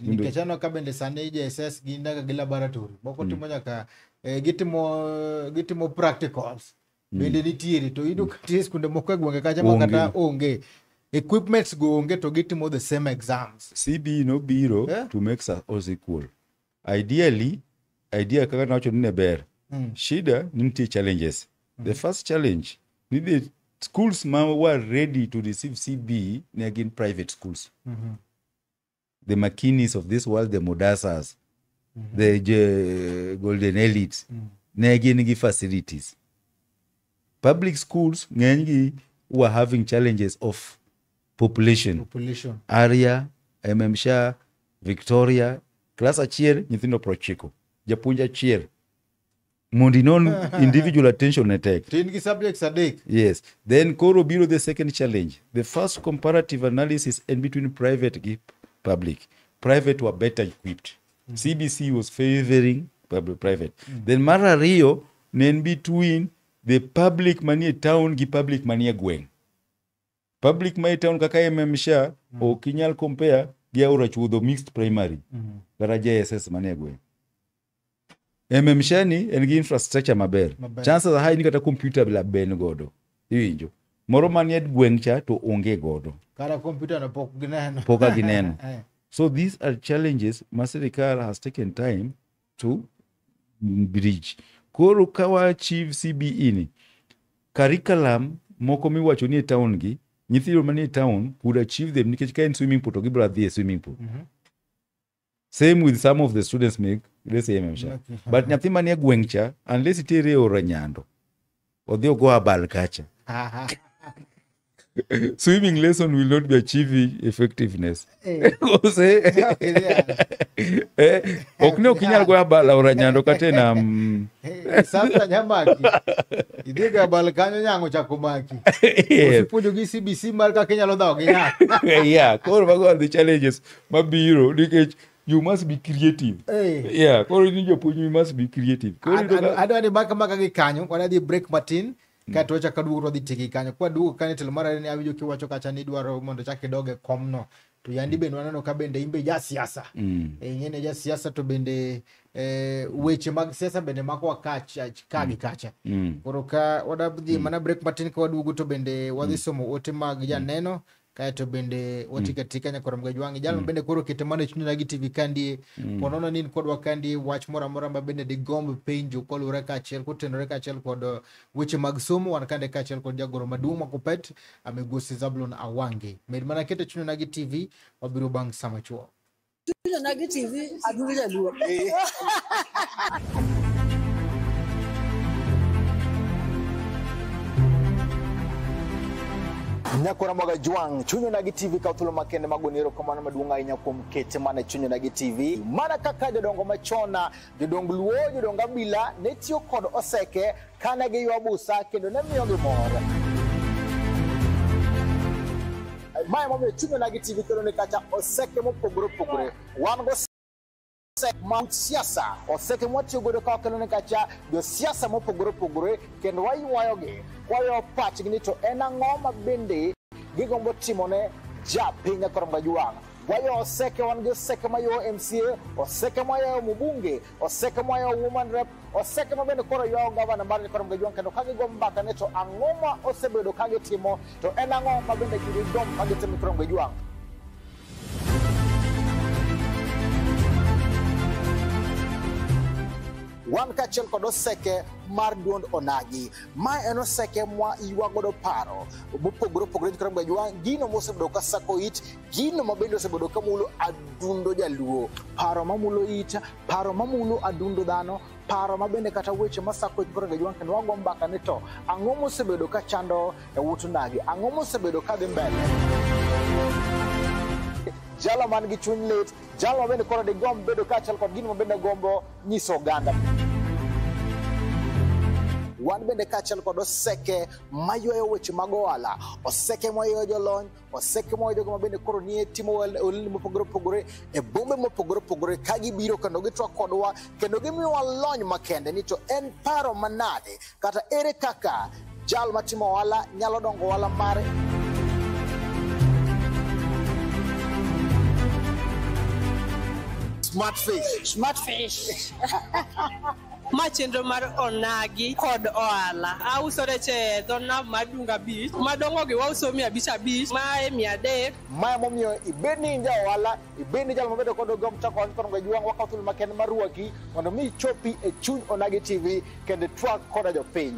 Nikech aneno ka bende sani JSS gin nyaka gi laboratory. Moko timo nyaka gitimo practicals. Bende nitiere to iyudo ka nitie skunde moko e gwenge kacha ma Onge. kata onge. Equipments go onge to gitimo the same exams. CBE nobiro to make us equal. Ideally, idea kaka nawacho ni ne ber. Shida ni nitie challenges. The first challenge ni the schools ma were ready to receive CBE ne gin private schools. The McKinneys of this world, the Modasas, the Golden Elites, ne gin gi facilities. Public schools ng'enygi were having challenges of population. Population. Area, MM Shah, Victoria, class achiel nyithindo 90, japuonj achiel. Mondo inon individual attention ne tek. To in gi subjects adek. Yes. Then koro biro the second challenge. The first comparative analysis in between private gi public. Private were better equipped. CBC was favoring public private. Then mar ariyo ne en between the public manie town gi public manie gweng'. Public manie town kaka MM Shah ok inyal compare gi Aora Chuodho mixed primary kata JSS manie gweng'. MM Shah ni en gi infrastructure maber. Maber. Chances are high ni kata computer lab be en godo. Iwinjo. Moro manie gweng' cha to onge godo. Kata computer no pok gineno. Pok a gineno. So these are challenges ma sirikal has taken time to bridge. Koro ka wa achieve CBE ni, curriculum moko miwacho ni e town gi, nyithindo manie town could achieve them nikech ka en swimming pool to gibiro dhi e swimming pool. Same with some of the students make, let's say MM Shah. But nyathi manie gweng' cha, unless itere e Aora Nyando, odhi ogo abal kacha. Swimming lesson will not be achieving effectiveness. Ose, ok ne ok inyal goyo abal Aora Nyando kata e nam. Sasa nyamaki. Idhi ga abal kanyo nyang'o chako maki. Yes. Osepuonjo gi CBC mar kaka inyalo dhawo gi nyang'. Yeah, koro mago are the challenges mabiro nikech you must be creative. Yeah, koro in japuonj you must be creative. Koro iyudo ka- Adwa ni maka maka gi kanyo, wadhi break matin. Kaeto wachako waduogo to wadhi tieki kanyo. Kwaduogo kanyo telo mar ariyo ni awinjo kiwacho kacha ni idwaro mondo chak idog e komno. To yandi bende waneno ka bende in be ja siasa. Ing'e ni ja siasa to bende weche mag siasa bende makowa kacha ka gi kacha. Koro ka wadhi mana break matin ka waduogo to bende wadhi somo ote mag janeno kaeto bende watika tika nyakoro Mgajwang'. Jal ma bende koro kete mana e chuny Onagi TV kandie. Ponono ni in kodwa kandie wach moro amora ma bende digomb penjo koluwore kaachiel kotenore kaachiel kod weche mag somo wan kande kaachiel kod jagoro maduong' ma Kuppet Migosi Zablon Awange. Med mana kete chuny Onagi TV wabiro bang' sa machuok. Chuny Onagi TV adundo jaluo. Nyakora Mgajwang', Chuny Onagi TV kawo thuolo makende mag goni erokamano maduong' ahinya kuom kete mana e Chuny Onagi TV. Mana kaka jodongo machon, jodong Luo, jodong Abila ne tiyo kod oseke kane giywa busa kendo ne miyogi mor. Mae momiyo Chuny Onagi TV kelo ni kacha oseke mopogore opogore. Wan go mag siasa, oseke mwatiyo godo ka wakelo ni kacha josiasa mopogore opogore kendo waywayogi kwayo pachgi ni to en ang'o ma bende gigombo timone japiny Nyakoro Mgajwang'. Wayo oseke, wan gi oseke mayo MCA, oseke mayo mbunge, oseke mayo woman rep, oseke ma bende koro ywayo gavana mar Nyakoro Mgajwang' kendo ka gigo mbaka ni to ang'o ma osebedo ka gitimo to en ang'o ma bende gigombo ka gitimo Nyakoro Mgajwang'. Wan kaachiel kod oseke mar duond Onagi. Ma en oseke mwa ywa godo paro mopogore opogore nyikwa Ramogi Ajwang', gino mosebedo ka sako it, gino ma bende osebedo ka mulo adundo jaluo, paro mamulo it, paro mamulo adundo dhano, paro ma bende kata weche masako it nyikwa Ramogi Ajwang', kendo wago mbaka ni to ang'o mosebedo ka chando e ut Onagi, ang'o mosebedo ka dhi mbele. Jalo man gi chuny lit, jalo ma bende koro digomb bedo kaachiel kod gino ma bende gombo nyiso oganda. Wan bende kaachiel kod oseke maywayo weche mag ohala, oseke maywayo jolony, oseke maywayo jogo ma bende koro nie timo ohelni mopogore opogore e bombe mopogore opogore, ka gibiro kendo gitwak kodwa kendo gimiyowa lony makende ni to en paro manade kata ere kaka jal matimo ohala nyalo dongo ohala mare. Smart fish. Smart fish. Ma chenro mar Onagi kod ohala. Auso rech e dho nam mar Dunga Beach. Madongo gi wauso 550, mae 300. Ma emomiyo ibed ni in ja ohala, ibed ni jal mabedo kod gombo chako ohala kod Jwang', wakawo thuolo makende mar rwaki mondo mi ichopi e chuny Onagi TV kendo itwak koda jopiny.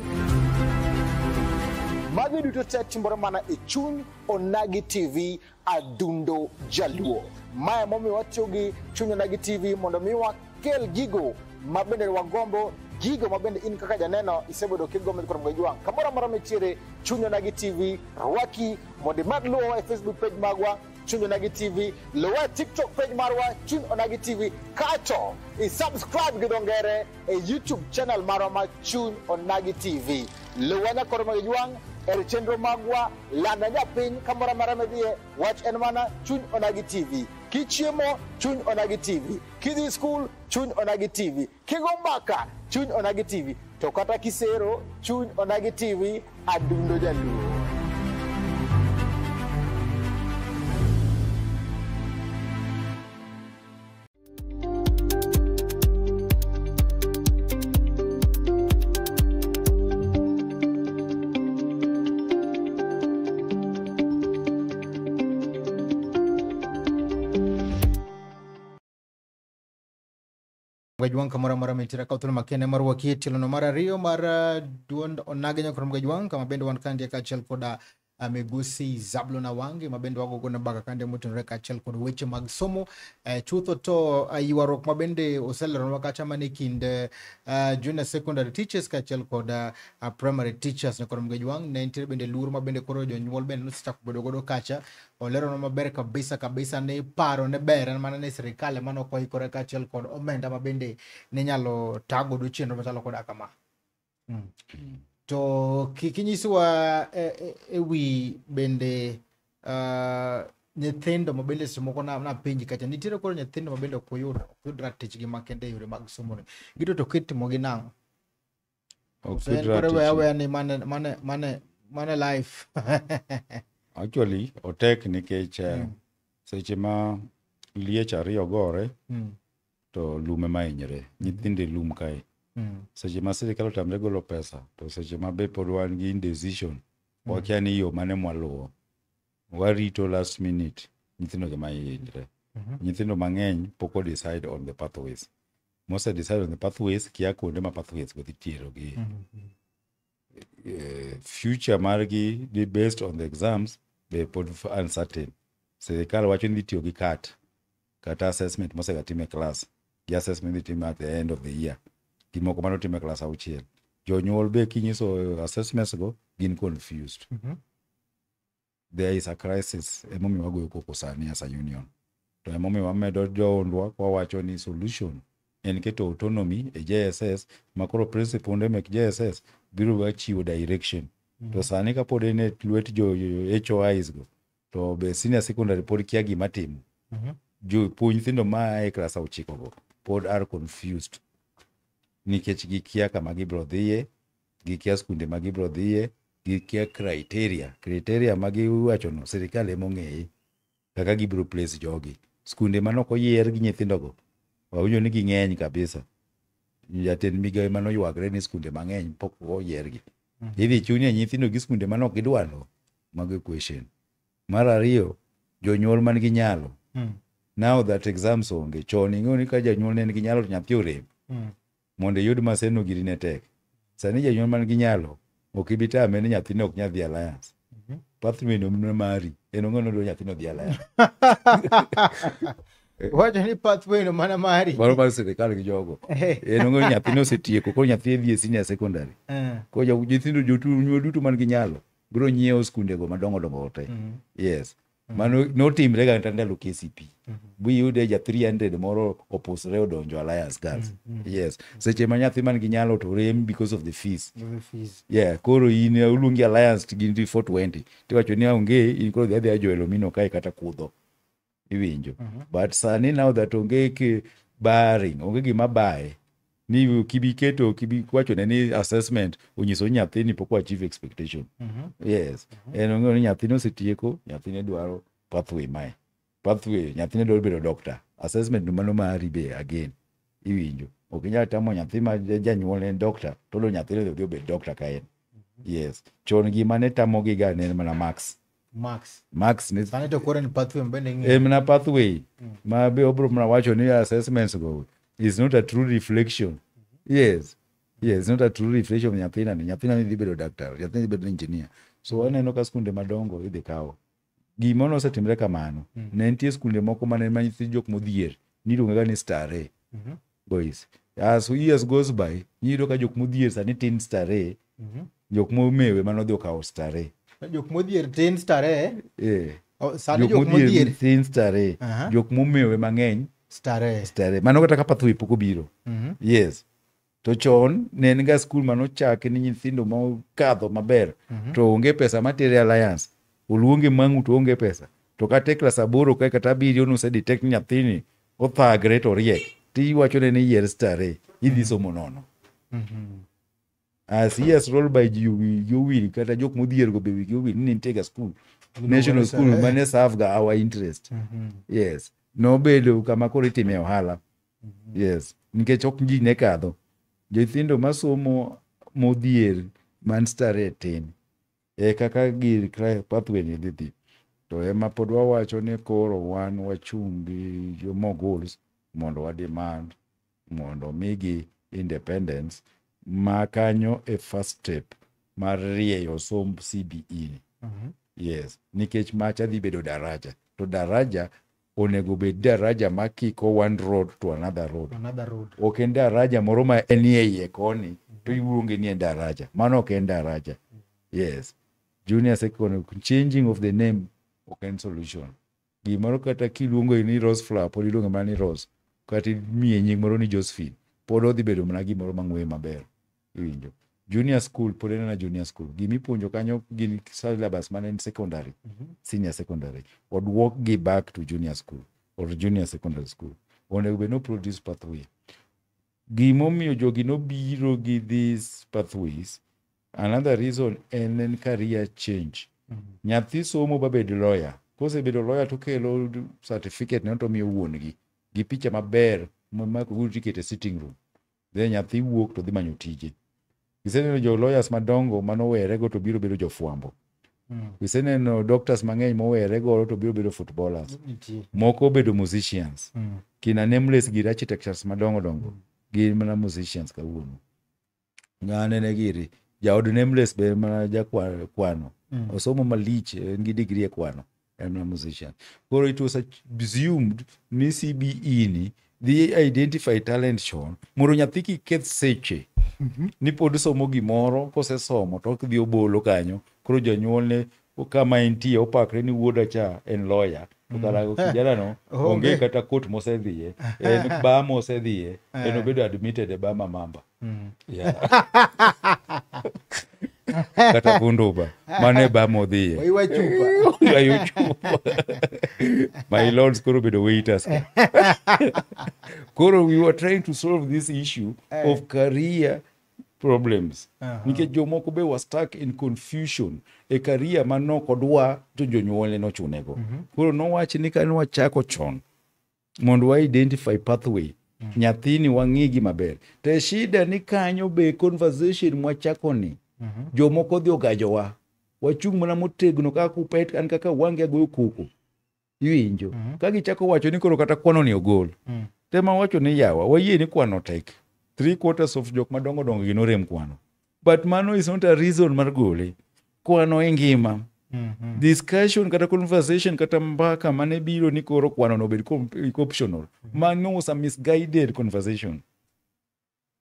Magi duto te timore mana e chuny Onagi TV, adundo jaluo. Ma emomiyo watiyo gi chuny Onagi TV mondo mi wakel gigo ma bende wagombo, gigo ma bende in kaka janeno isebedo kigombo kod Ramogi Ajwang'. Kamoro amora mitiere, chuny Onagi TV rwaki mondo imed luwowa e Facebook page magwa Chuny Onagi TV, luwa e TikTok page marwa Chuny Onagi TV, kato i subscribe gi dho ngere e YouTube channel marwa ma Chuny Onagi TV. Luwa nyakor Ramogi Ajwang' e chenro magwa, landa japiny kamoro amora midhiye, wach en mana Chuny Onagi TV. Kichiemo, Chuny Onagi TV. Kidhi skul, Chuny Onagi TV. Kigo mbaka, Chuny Onagi TV. To kata kisero, Chuny Onagi TV, adundo jaluo. Jwang' kamoro amora mintiere, akawo thuolo makende mar rwaki e tielo no mar ariyo mar duond Onagi nyakor Ramogi Ajwang', kama bende wan kandie kaachiel koda Migosi Zablon Awange ma bende wago godo mbaka kande motenore kaachiel kod weche mag somo. Chutho to ywaruok ma bende oseleronwa kacha mana e kind junior secondary teachers kaachiel kod primary teachers nyakor Ramogi Ajwang'. Ne nitiere bende luoro ma bende koro jonyuol bende nosechako bedo godo kacha. Oleronwa maber kabisa kabisa ni paro ne ber en mana ni sirikal ema ne ok oikore kaachiel kod omenda ma bende ne nyalo tago godo chenro machalo koda kama. To kik inyiswa e wi bende nyithindo ma bende seche moko napenji kacha, nitiere koro nyithindo ma bende ok oyud ratichgi makende e yore mag somo ni. Gito to kitimogi nang'o? Ok So en yud koro weya ratich. aweya ni mane life. Actually, otek nikech seche ma liech ariyo gore to lum ema hinyre. Nyithindo e lum kae. Seche ma sirikal otamre golo pesa, to seche ma be pod wan gi indecision, wakia ni yo mane mwaluwo. Warito last minute, nyithindo gi ema hinyre. Nyithindo mang'eny pok o decide on the pathways. Mose decide on the pathways, kia kuonde ma pathways go dhi terogi. Future margi di based on the exams be pod uncertain. Sirikal wacho ni dhi tiyo gi CAT, kata assessment mosega tim e class, gi assessment dhi tim at the end of the year. Gimoko manotim e class auchiel. Jonyuol be kinyiso assessments go, gin confused. There is a crisis, emomiyo wagoyo koko sani as a union. To emomiyo wamedo joondwa kwawacho ni solution en keto autonomy e JSS, makoro principal mek JSS biro wa chiwo direction. To sani kapod en e lwet jo HOIs go, to be senior secondary pod kia gima timo. Jopuonj nyithindo ma e klas ochiko go pod are confused nikech gikia kama gibiro dhiye, gikia skunde ma gibiro dhiye, gikia criteria. Criteria ma giwachono sirikal ema ong'eye kaka gibiro place jogi. Skunde manok oyier gi nyithindogo wawinjo ni ging'eny kabisa. Jatend migawo ema noywagre ni skunde mang'eny pok oyiergi. Idhi chuni nyithindo gi skunde manok gidwaro? Mago e question. Mar ariyo, jonyuol man gi nyalo. Now that exams onge, chon ing'eyo ni ka janyuol ne nigi nyalo to nyathi orem. Mondo iyud Maseno giri ne tek. Sani janyuol man gi nyalo ok ibi tame ni nyathine ok nyal dhi Alliance. Pathway no mana mari. En ong'e ni odwa nyathine odhi Alliance. Wacho ni pathway no mana mari. Mano mar sirikal gi jogo. En ong'e ni nyathine osetieko koro nyathi dhi e senior secondary. Koro nyithindo jonyuol duto man gi nyalo biro nyiewo skundego madongo dongo te. Yes. Mano notimre ga kata ndalo KCP. Biyude ja 300 moro opusre odonjo Alliance Girls. Yes. Seche ma nyathi man gi nyalo to rem because of the fees. The fees. Yeah, koro in oluongi Alliance to gin 420. Tiwacho ni onge in koro dhi adhiya Joel Omino kae kata kudho. Iwinjo. But sani now that onge ki barring, onge gima baye. Ni kibi keto kibi wachone ni assessment onyiso ni nyathini pok achieve expectation. Yes. En ong'eyo ni nyathini osetieko, nyathini dwaro pathway mae. Pathway, nyathini dwaro bedo doctor. Assessment no mano mari be again. Iwinjo. Ok inyal tamo nyathi ma janyuol en doctor, to lo nyathini odhi obed doctor ka en. Yes. Chon gima ne tamogi ga ne en mana marks. Max. Marks ne Sani to koro en pathway bende ing'iyo. en mana pathway ma be obro mana wacho ni assessments go is not a true reflection. Yes. Yes, not a true reflection of nyathina ni. Nyathina ni dhi bedo doctor, nyathina dhi bedo engineer. So waneno ka skunde madongo idhi kawo. Gima nosetimre kamano. Ne nitie skunde moko mane ma nyithi jok modhier niluongo ga ni Starehe boys. As years goes by, iyudo ka jok modhier sani tin Starehe, jok momewe manodhi okawo Starehe. Jok modhier tin Starehe. Eh. Oh, sani Jok jok modhier modhier tin Starehe. Jok momewe mang'eny Starehe. Starehe. Mano kata ka pathway pok obiro. Yes. To chon ne en ga skul manochaki ni nyithindo mokadho maber to onge pesa matere Alliance. Oluonge Mang'u to onge pesa. To kata e klas aboro kae kata abiriyo nose detect ni nyathini othagre to riek. Tiwachone ni yier Starehe. Idhi somo nono. As years roll by ji wigi owil kata jok modhier go be wigi owil ni nitie ga school. National school mane serve ga our interest. Yes. Nobedo kama koro itime ohala. Yes. Nikech ok ji ne kadho. Nyithindo masomo modhier man Starehe tin. E kaka gir pathway ni dhi dhi. To ema pod wawacho ni koro wan wachung' gi jo moguls mondo wa demand mondo migi independence ma kanyo e first step mar rieyo somb CBE ni. Yes, nikech macha dhi bedo daraja. To daraja onego bed daraja makiko one road to another road. Another road. Ok en daraja moro ma en e iye koni to iluonge ni en daraja. Mano ok en daraja. Yes. Junior secondary changing of the name ok en solution. Gimoro kata kiluongo ni Rose Flower pod iluonge mana ni Rose. Kata imiye nying moro ni Josephine pod odhi bedo mana gimoro mang'we maber. Iwinjo. Junior school pod en mana junior school. Gimipuonjo kanyo gin syllabus mane en secondary, senior secondary. Oduok gi back to junior school or junior secondary school. Onego bed no produce pathway. Gimomiyo jogi nobiro gi these pathways, another reason en career change. Nyathi somo babed lawyer. Kosebedo lawyer to kelo certificate ne to miyo wuon gi gi picha maber ma tikete sitting room. Then nyathi wuok to dhi manyo tije. Iseneno jo lawyers madongo manowerego to biro bedo jofwambo. Iseneno doctors mang'eny mowerego to biro bedo footballers. Moko obedo musicians. Kina Nameless gir architectures madongo dongo. Gin mana musicians kawuono. Ng'ane giri. Jaod Nameless be mana jakwano. Osomo malich en gi degree e kwano. En mana musician. Koro it was assumed ni CBE ni dhi identify talent chon mondo nyathi kik keth seche ni pod somo gimoro kosesomo to ok dhi obolo kanyo koro janyuolne kama entie opakre ni wuoda cha en lawyer to kara kijana no onge kata court mosedhiye en bar mosedhiye en obedo admitted e bar mamamba. Yeah. Kata Bunduba mano e bar modhiye. Oywa chupa. Oywayo chupa. My lords koro bedo waiters. Koro we were trying to solve this issue of career problems. Nikech jomoko be were stuck in confusion e career manok odwa to jonyuolne nochunego. Koro nowach ni kane wachako chon mondo wa identify pathway nyathini wang'i gi maber. To shida ni kanyo be conversation mwachako ni jomoko dhi ogajowa. Wachung' mana motegno kaka kupet an kaka wange agoyo koko. Iwinjo. Ka gichako wacho ni koro kata kwano ni ogol. Tema wacho ni yawa wayie ni kwano tek. Three quarters of jok madongo dongo gi norem kwano. But mano is not a reason mar gole. Kwano e ngima. Discussion kata conversation kata mbaka mane biro ni koro kwano no obed optional. Mano was a misguided conversation.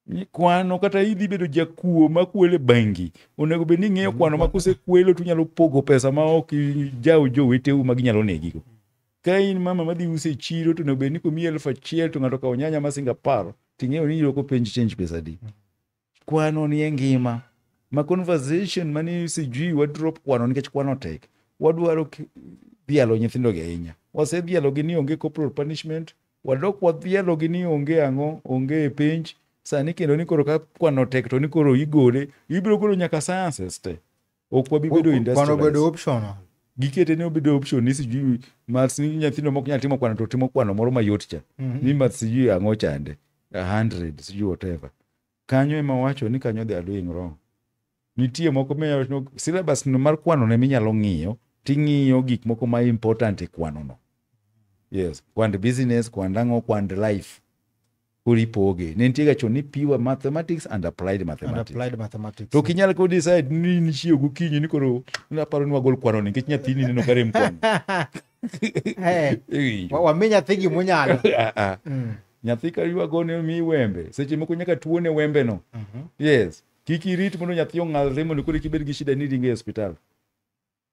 Ni kwano kata idhi bedo jakuo makwelo e bengi onego bed ni ing'eyo kwano ma kosekwelo to inyalo pogo pesa ma ok ijaw joweteu ma ginyalo negigo. Ka in mama madhi uso e chiro to onego bed ni komiyi 1000 to ng'ato okawo nyanya ma siling 10 ting'eyo ni iyudo kopenj change pesa adi. Kwano ni e ngima. Ma conversation mani sijui wa drop kwano nikech kwano tek. Wadwaro dhialo nyithindo gi ahinya. Wasedhialo gi ni onge corporal punishment, wadok wadhialo gi ni onge ang'o, onge penj. Sani kendo ni koro ka kwano tek to ni koro igole, ibiro golo nyaka sciences te. Ok wabi bedo Kwano industrialized. bedo optional. Gikete ni obedo option ni sijui maths ni nyithindo mok nyal timo kwano to timo kwano moro mayot cha. Ni maths sijui ang'o chande. 100 sijui whatever. Kanyo ema wacho ni kanyo they are doing wrong. Nitie moko minyalo wacho ni syllabus no mar kwano ne minyalo ng'iyo ting'iyo gik moko ma important e kwano no. Yes, kwand business, kwand ang'o, kwand life. Koro ipoge. Ne nitie ga chon ni pure mathematics and applied And mathematics. applied mathematics. To ok inyal ko decide ni nichiew gokinyi ni koro naparo ni wagol kwano ni nikech nyathini neno ka rem kwano. Iwinjo? Wami nyathi gimonyalo. Ah, ah. Nyathi ka ywago ne mi wembe. Seche moko nyaka tuone wembe no. Yes. Kik irit mondo nyathi ong'alre mondo koro kik ibed gi shida ni iringe e osiptal.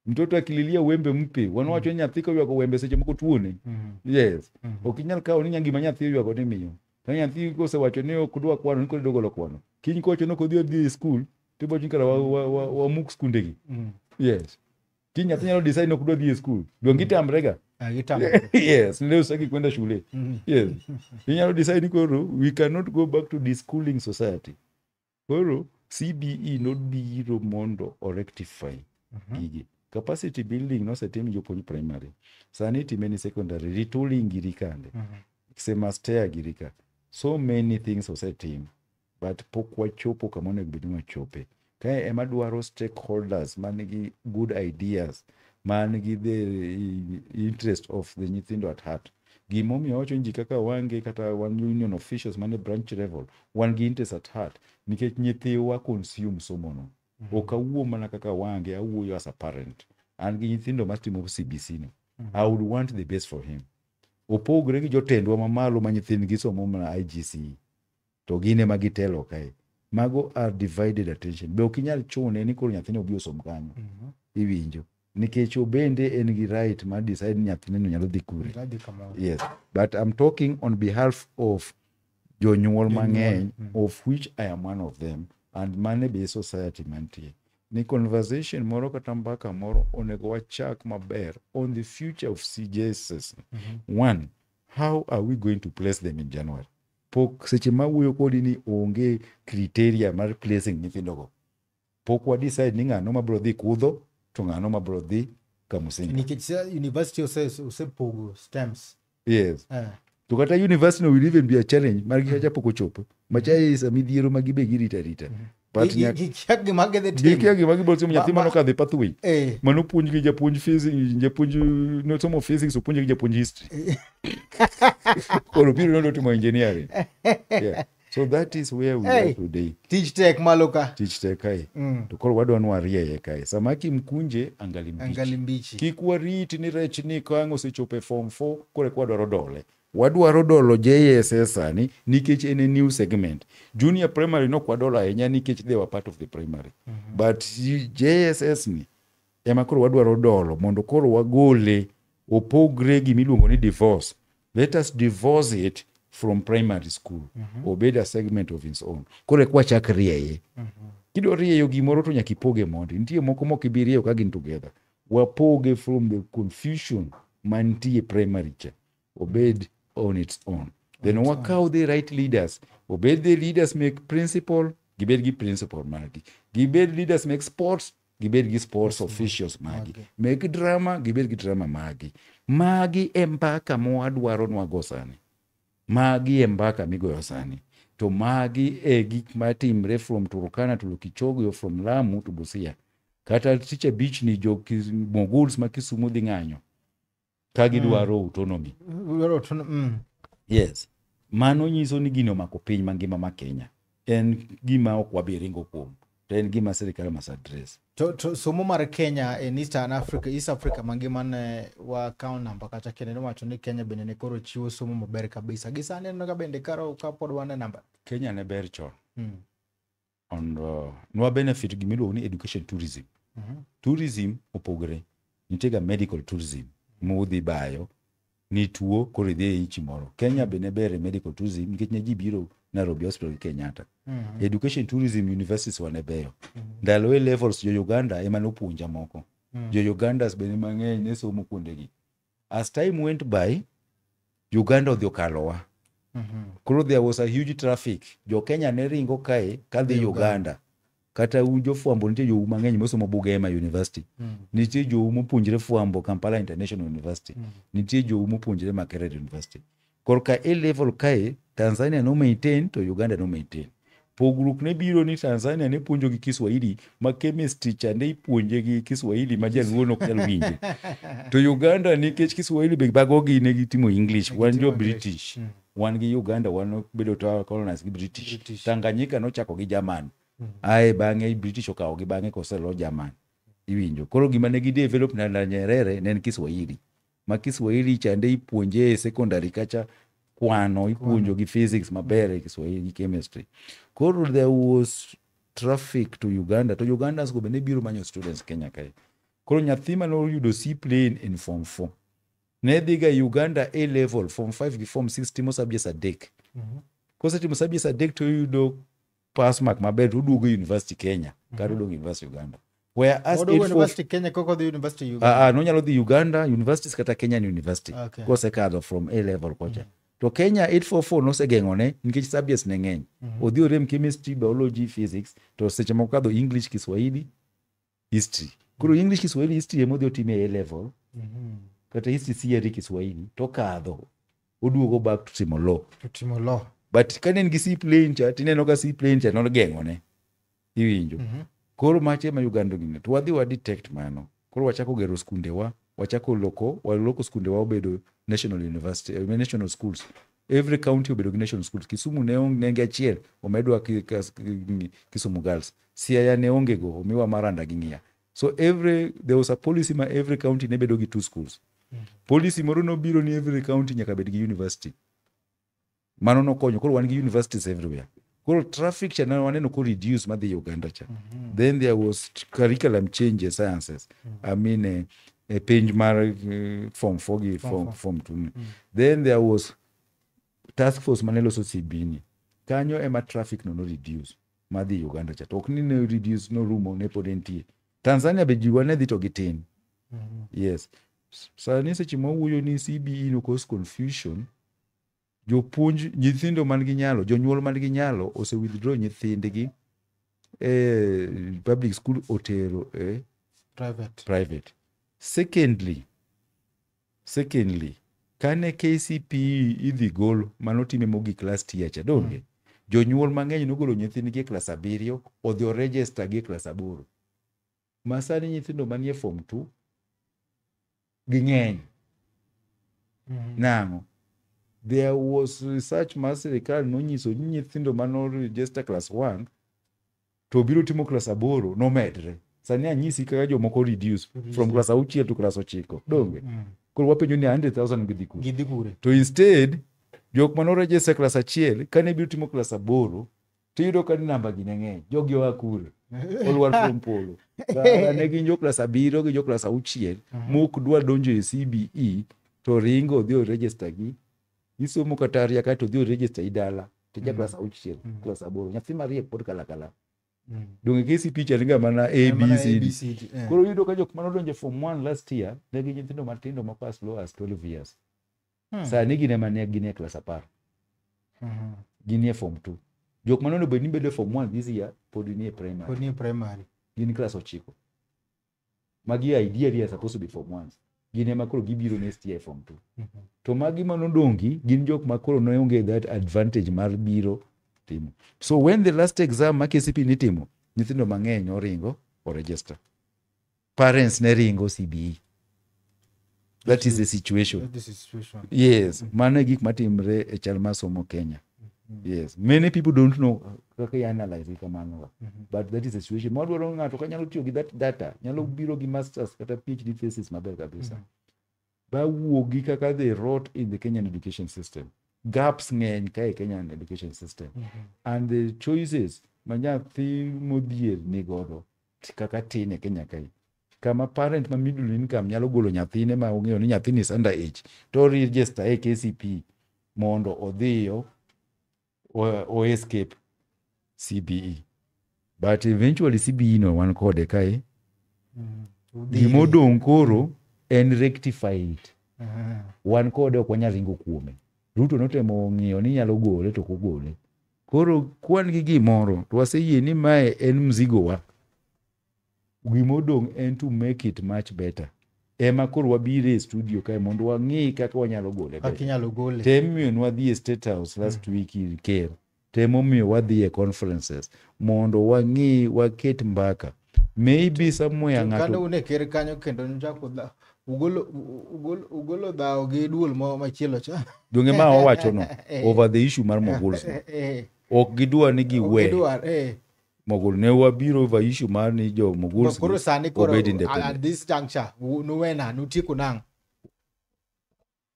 Mtoto akililia wembe mpe. Wan wacho ni nyathi koywago wembe seche moko tuone. Yes. Ok inyal kawo ni gima nyathi oywago ni miyo. Ka nyathi kosewacho ni ok odwa kwano ni koro idwa golo kwano. Kiny kowacho ni ok odhi odhi e skul, tibowacho ni kara wamuk skunde gi. Yes. Kiny nyathi nyalo decide ni ok odwa dhi e skul. Donge gitamre ga? Ah, gitamre. Yes, leo sitaki kwenda shule. Yes. Inyalo decide ni koro we cannot go back to deschooling society. Koro CBE nobiro mondo o rectify gigi. Capacity building nosetim jopuonj primary. Sani itime ni secondary, retooling giri kande. Semaster giri ka. So many things osetim. But pok wachopo kama onego bed ni wachope. Kae ema dwaro stakeholders man gi good ideas, man gi the interest of the nyithindo at heart. Gimomiyo awacho ni ji kaka Wange kata wan union officials man e branch level, wan gi interest at heart nikech nyithiwa consume somo no. Ok awuo mana kaka Wange, awuoyo as a parent. An gi nyithindo matimo CBC no. I would want the best for him. Opogre gi jotendwa mamalo ma nyithindgi somo mana IGCE. To gin ema gitelo kae. Mago are divided attention. Be ok inyal chune ni koro nyathine obi osom kanyo. Iwinjo. Nikech obende en gi right mar decide ni nyathine no nyalo dhi kure. Adhi kamoro. Yes. But I'm talking on behalf of jonyuol mang'eny, of which I am one of them, and mane be society mantie. Ni conversation moro kata mbaka moro onego wachak maber on the future of CJSS. One, how are we going to place them in January? Pok seche ma wuoyo kodi ni onge criteria mar placing nyithindogo. Pok wa decide ni ng'ano mabiro dhi Kudho to ng'ano mabiro dhi Kamusinga. Nikech university osepogo stems. Yes. To kata university no will even be a challenge mar gi kacha pok ochopo. Macha is a midhiero ma gibe girita rita. But Gikia gima gidhi timo. Gikia gima gibiro timo, nyathi mano kadhi pathway. Mano puonj gi japuonj physics, japuonj nosomo physics, opuonj gi japuonj history. Koro biro nondo timo engineering. Yeah. So that is where we are today. Tich tek malo ka. Tich tek kae. To koro wadwa ni warieye kae. Samaki mkunje angali mbichi. Angali mbichi. Kik warit ni rech ni ka ang' osechopo e form 4 koro eka wadwaro dole. Wadwaro dolo JSS sani nikech en a new segment. Junior primary nok wadolo ahinya nikech they were part of the primary. But JSS ni ema koro wadwaro dolo mondo koro wagole opogre gimiluongo ni divorce. Let us divorce it from primary school. Obed a segment of its own. Koro eka wachak rieye. Kidwa rieyo gimoro to nyaka ipoge mondi. Nitie moko mok ibi rieyo ka gin together. Wapoge from the confusion mantie primary cha. Obed on its own. Then wakaw the right leaders. Obed the leaders make principal, gibed gi principal margi. Gibed leaders make sports, gibed gi sports officials magi. Make drama, gibed gi drama magi. Magi e mbaka mwadwaro nwago sani. Magi e mbaka migoyo sani. To magi e gik matimre from Turkana to Lokichogio, from Lamu to Busia. Kata tich abich ni jo Moguls ma Kisumu dhi ng'anyo. Ka gidwaro autonomy. Dwaro autonomy. Yes. Mano nyiso ni gino omako piny mangima ma Kenya. En gima ok wabi ringo kuom, to en gima sirikal must address. To somo mar Kenya en Eastern Africa, East Africa mangima ne wakawo namba kacha kendo nowacho ni Kenya bende ne koro chiwo somo maber kabisa. Gi sani aneno ka bende karo kapod wan e namba. Kenya ne ber chon. On nwa benefit gimiluongo ni education tourism. Tourism opogore. Nitie ga medical tourism mudhi bayo ni tuo koro idhi e inchi moro. Kenya be ne ber e medical tourism nikech ne ji biro Nairobi Hospital gi Kenyatta. Education tourism universities wa ne beyo. Ndalo A levels jo Uganda ema nopuonja moko. Jo Ugandas bende mang'eny ne somo kuondegi. As time went by, Uganda odhi okalowa. Koro there was a huge traffic. Jo Kenya ne ringo kae kadhi Uganda. Kata un jofwambo nitie jou mang'eny mosomo Bugema University. Nitie jou mopuonjre fwambo Kampala International University. Nitie jou mopuonjre Makerere University. Korka A level kae, Tanzania no maintain to Uganda no maintain. Pogruok ne biro ni Tanzania ne puonjo gi Kiswahili ma chemistry cha ne ipuonje gi Kiswahili ma jaluo nok nyal winjo. To Uganda nikech Kiswahili be bagogi ne gitimo English, wan jo British. Wan gi Uganda wan bedo to colonized gi British. British. Tanganyika nochako gi German. Ae bang'e British okawo gi bang'e koselo German. Iwinjo. Koro gima ne gi develop na Nyerere ne en Kiswahili. Ma Kiswahili chande ipuonje e secondary kacha kwano ipuonjo gi physics maber e Kiswahili gi chemistry. Koro there was traffic to Uganda to Ugandans go bende biro manyo students Kenya kae. Koro nyathi mane oyudo C plane in form 4 ne dhiga Uganda A level form 5 gi form 6 timo subjects adek. Kosetimo subjects adek to oyudo pass mark maber to oduogo university Kenya kata oduogo university Uganda. Whereas Oduogo 84 University Kenya koko dhi University Uganda. Nonyalo dhi Uganda universities kata Kenyan University kosekadho from A level kocha. To Kenya 844 nosegeng'one nikech subjects ne ng'eny. Odhi orem chemistry, biology, physics to seche moko kadho English, Kiswahili, history. Koro English, Kiswahili, history ema odhi otime A level. Kata history theory Kiswahili to kadho. Oduogo back to timo law. To timo law. But kane en gi C plane cha tineno ka C plane cha nogeng'one. Iwinjo. Koro mache ma Uganda gine to wadhi wa detect mano. Koro wachako gero skundewa, wachako loko, waloko skundewa obedo national university, national schools. Every county obedo gi national schools. Kisumu ne onge negi achiel, omedwa Kisumu Girls. Siaya ne onge go, omiwa Maranda gi Ng'ia. So every there was a policy ma every county ne bedo gi 2 schools. Policy moro nobiro ni every county nyaka bed gi university. Mano nokonyo, koro wan gi universities everywhere. Koro traffic cha ne waneno ko reduce madhi Uganda cha. Then there was curriculum change e sciences. I mean, penj mar form 4 gi form 2. Then there was task force mane loso CBE ni. Kanyo ema traffic no reduce madhi Uganda cha. To ok ni ne reduce no rumo ne pod entie. Tanzania be jiwa ne dhi to gitin. Yes. Sani seche ma wawuoyo ni CBE no cause confusion, jopuonj nyithindo man gi nyalo, jonyuol man gi nyalo ose withdraw nyithindgi e public school otero e private. Secondly, kane KCPE idhi gol manotime mogik last year cha donge, jonyuol mang'eny nogolo nyithindgi e klas 7 odhi o register gi e klas 8. Ma sani nyithindo manie form 2 ging'eny. Nang'o? There was research mar sirikal nonyiso ni nyithindo mano register class 1 to biro timo class 8 nomedre. Sani anyisi kaka jomoko reduce from class 6 to class 9. Donge? Koro wapenjo ni 100,000 gidhi kure. Gidhi kure. To instead jok mano register class 1 kane biro timo class 8 to iyudo ka ni namba gi ne ng'eny. Jogi oa kure? Olwar from polo. Kara ne gin jo class 7 gi jo class 6 mok dwa donjo e CBE to ringo odhi o register gi. Isomo kata ariyo kae to odhi o register i dala to ja class 6 class 8 nyathi mariek pod kalakala. Donge KCPE cha niga mana A, B, C, D. Koro iyudo ka jok mane odonjo form 1 last year ne gin nyithindo matindo moko as low as 12 years. Sani gin ema ne gin e class 10. Gin e form 2. Jok mane onego bed ni bedo e form 1 this year pod nie primary. Pod nie primary. Gin class 9. Magi ideally are supposed to be form 1. Gin ema koro gibiro next year form 2. To magi manodongi gin jok ma koro ne onge that advantage mar biro timo. So when the last exam ma KCPE nitimo, nyithindo mang'eny oringo o register. Parents ne ringo CBE. That is the situation. That is the situation. Yes, mano e gik matimre e chal mar somo Kenya. Yes, many people don't know kaka i-analyze kamano ga. But that is the situation. Mwadwaro ng'ato ka nyalo tiyo gi that data, nyalo biro gi masters kata PhD thesis maber kabisa. Ba wuogi kaka they wrote in the Kenyan education system. Gaps ng'eny ka e Kenyan education system. And the choices ma nyathi modhier ni godo kaka tin e Kenya kae. Kama parent ma middle income nyalo golo nyathine ma ong'eyo ni nyathini is under age to register e KCPE mondo odhiyo o escape CBE. But eventually CBE no wan kode kae. Gimodong' koro en rectify it. Wan kode, ok wanyal ringo kuome. Ruto notemo ng'iyo ni nyalo gole, to ok ogole. Koro kwan gi gimoro to waseyie ni mae en mzigo wa. Gimodong' en to make it much better. Ema koro wabiro e studio kae mondo wang'i kaka wanyalo gole Kaka better. inyalo gole. Tem nwadhi e State House last week ir ker. Temomiyo wadhi e conferences mondo wang'i, waket mbaka. Maybe somewhere Kane ng'ato un e ker kanyo kendo nuchako ugolo dhawo gi duol machielo cha. Donge ma owacho no over the issue mar moguls no. Ok gidwa ni Ok giwe gidwar. Mogul. Ne wabiro over issue mar ni jo moguls Koro sani koro obed at independent. this juncture nuwena nutieko nang'.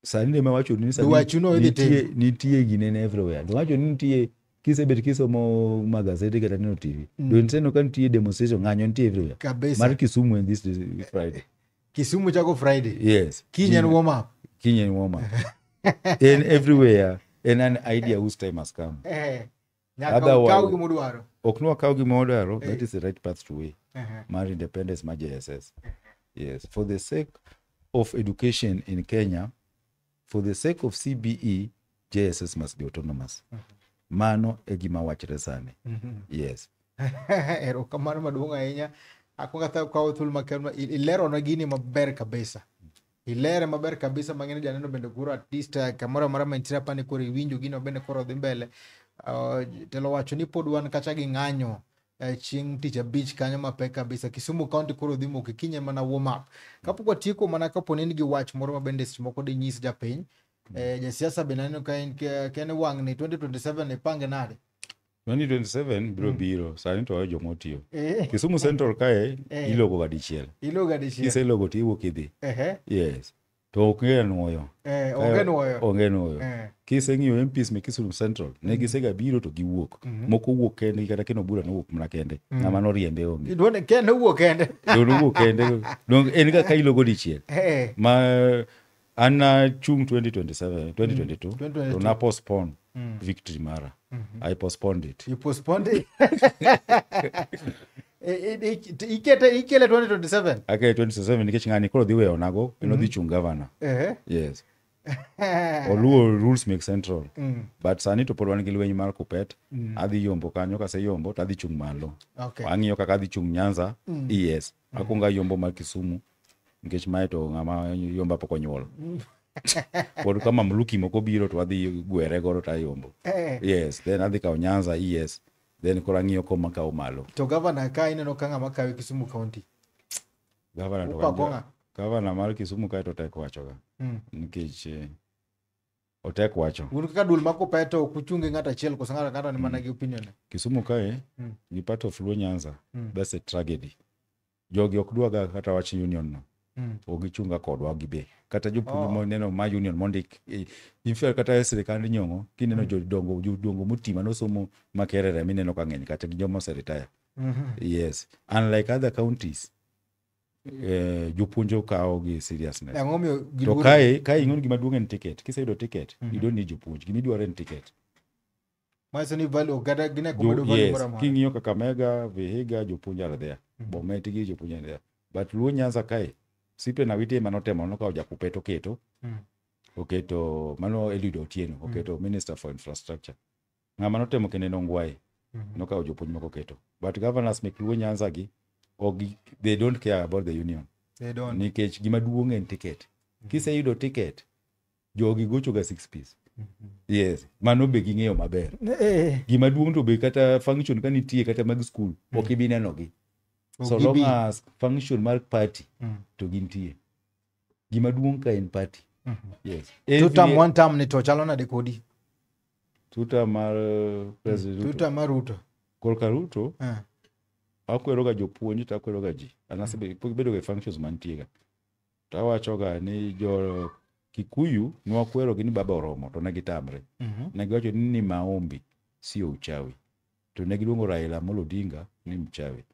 Sani ne mawacho ni sani Dwachu no idhi nitie tim. nitie ginene everywhere. Dwacho ni nitie kisebet kisomo magazeti kata neno TV. Mm. Doneno ka nitie demonstration, ng'anyo nitie everywhere. Kabisa. Mar Kisumu en this Friday. Kisumu chako Friday. Yes. Kiny en warm up. Kiny en warm up. En everywhere. En an idea whose time has come. Nyaka Otherwise- ukaw gimudwaro. Ok nwakaw gima wadwaro, that is the right path to way. Mar independence mar JSS. Yes. For the sake of education in Kenya, for the sake of CBE, JSS must be autonomous. Mano e gima wachre sani. Yes. Erokamano maduong' ahinya. Akwongo atho kawo thuolo makende ilerona gini maber kabisa. Ilere maber kabisa mang'eni janeno bende koro at least kamoro amora mantiere apani koro iwinjo gino bende koro dhi mbele. Telo wacho ni pod wan kacha gi ng'anyo chieng' tich abich kanyo mapek kabisa. Kisumu County koro dhi moke kinye mana warm up. Kapok watieko, mana kapo ni in gi wach moro ma bende seche moko dinyis japiny. Jasiasa bende aneno ka en ken wang' ni 2027 ipange nade? 2027 biro biro, sani to wawe joma otiyo. Kisumu Central kae ilogo ga dichiel. Ilogo dichiel. Kiselogo to iwuok idhi. Yes. To ok ng'e nuoyo. Onge nuoyo. Onge nuoyo. Kiseng'iyo MPs me Kisumu Central, ne gisega biro to giwuok. Moko wuok kendgi, kata Ken Obura nowuok mana kende. Ng'ama noriembe onge. Duone ken owuok kende. To nowuok kende. Dong en ga ka ilogo dichiel. Ma an nachung' 2027, 2022, 2022. to na postpone victory mara. I postponed it. You postponed it. Ikete ikele 2027. Ake 2027 nikech ng'ani koro dhi weyo nago, en odhi chung' governor. Yes. Oluwo rules make Central. But sani to pod wan gi lweny mar Kupet. Adhi yombo kanyo, kaseyombo to adhi chung' malo. Ang'iyo kaka adhi chung' Nyanza, ES. Akwongo ayombo mar Kisumu nikech mae to ng'ama yomba pok onyuol. Pod ka mamluki moko biro to adhi gwere godo to ayombo. Yes, then adhi kawo Nyanza ES. Then koro ang'iyo koma kawo malo. To governor ka ineno ka ng'ama kawe Kisumu County. Governor to Upako ng'a? Governor mar Kisumu kae to tek wacho ga. Nikech otek wacho. Un kaka duol ma Kuppet ok uchung gi ng'ato achiel, koso ng'ato ng'ato ni mana gi opinion ne? Kisumu kae gi part of Luo Nyanza, that's a tragedy. Jogi ok dwaga kata wach union no. Ok gichunga kodwa gibe. Kata jopuonj moneno ma union mondik in fact kata e sirikand Nyong'o kineno jodongo moti manosomo Makerere mineno ka ng'eny kata gi joma oseretire. Yes. Unlike other counties, jopuonj okawo gi seriousness. Ang'o miyo To giluoro? kae ing'eyo ni gima duong' en ticket. Kiseyudo ticket, you don't need jopuonj. Gimidwaro en ticket. Manyiso ni value ok kata gine komedo value Yes, moro amora. king'iyo Kakamega, Vihiga, jopuonj are there. Bomet gi jopuonj are there. But Luo Nyanza kae, Cyprian Awiti ema notemo nokawo Jakupet oketo. Oketo mano Eliud Otieno, oketo Minister for Infrastructure. Ng'ama notemo kendo en Ongwae, nokawo jopuonj moko oketo. But governors mek Luo Nyanza gi, ok they don't care about the union. They don't. Nikech gima duong' en ticket. Kiseyudo ticket, jogi gocho ga six piece. Yes, mano be ging'eyo maber. Gima duong' to be kata function ka nitie kata mag school, ok ibi nenogi. So Ok long gibi. as function mar party to gintie. Gima duong' ka en party. Yes. Two term, Every one term ni to chalo nade kodi? Tuta mar President Ruto. Tuta mar Ruto. Korka Ruto, akwero ga jopuonj to akwero ga ji. An asebedo pok bedo ga e functions mantie ga. To awacho ga ni jo Kikuyu nwakwero gi ni baba oromo to ne gitamre. Ne giwacho ni maombi sio uchawi. To ne giluongo Raila Amolo Odinga ni mchawi.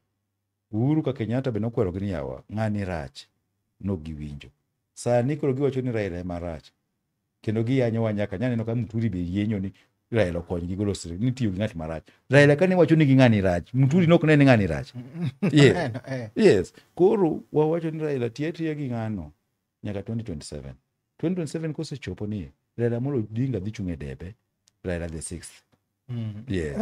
Uhuru ka Kenyatta be nokwero gi ni yawa ng'ani rach. Nok giwinjo. Sani koro giwacho ni Raila ema rach. Kendo giyanyowa nyaka nyaneno ka Muturi be yienyo ni Raila okonygi golo sirikal ni tiyo gi ng'at marach. Raila kane wacho ni gi ng'ani rach, Muturi nok ne ni ng'ani rach. Yes. Yes. Koro wawacho ni Raila tiyo atiya gi ng'ano nyaka 2027. 2027 kosechopo ni Raila Amolo Odinga dhi chung' e debe, Raila the sixth. Yes.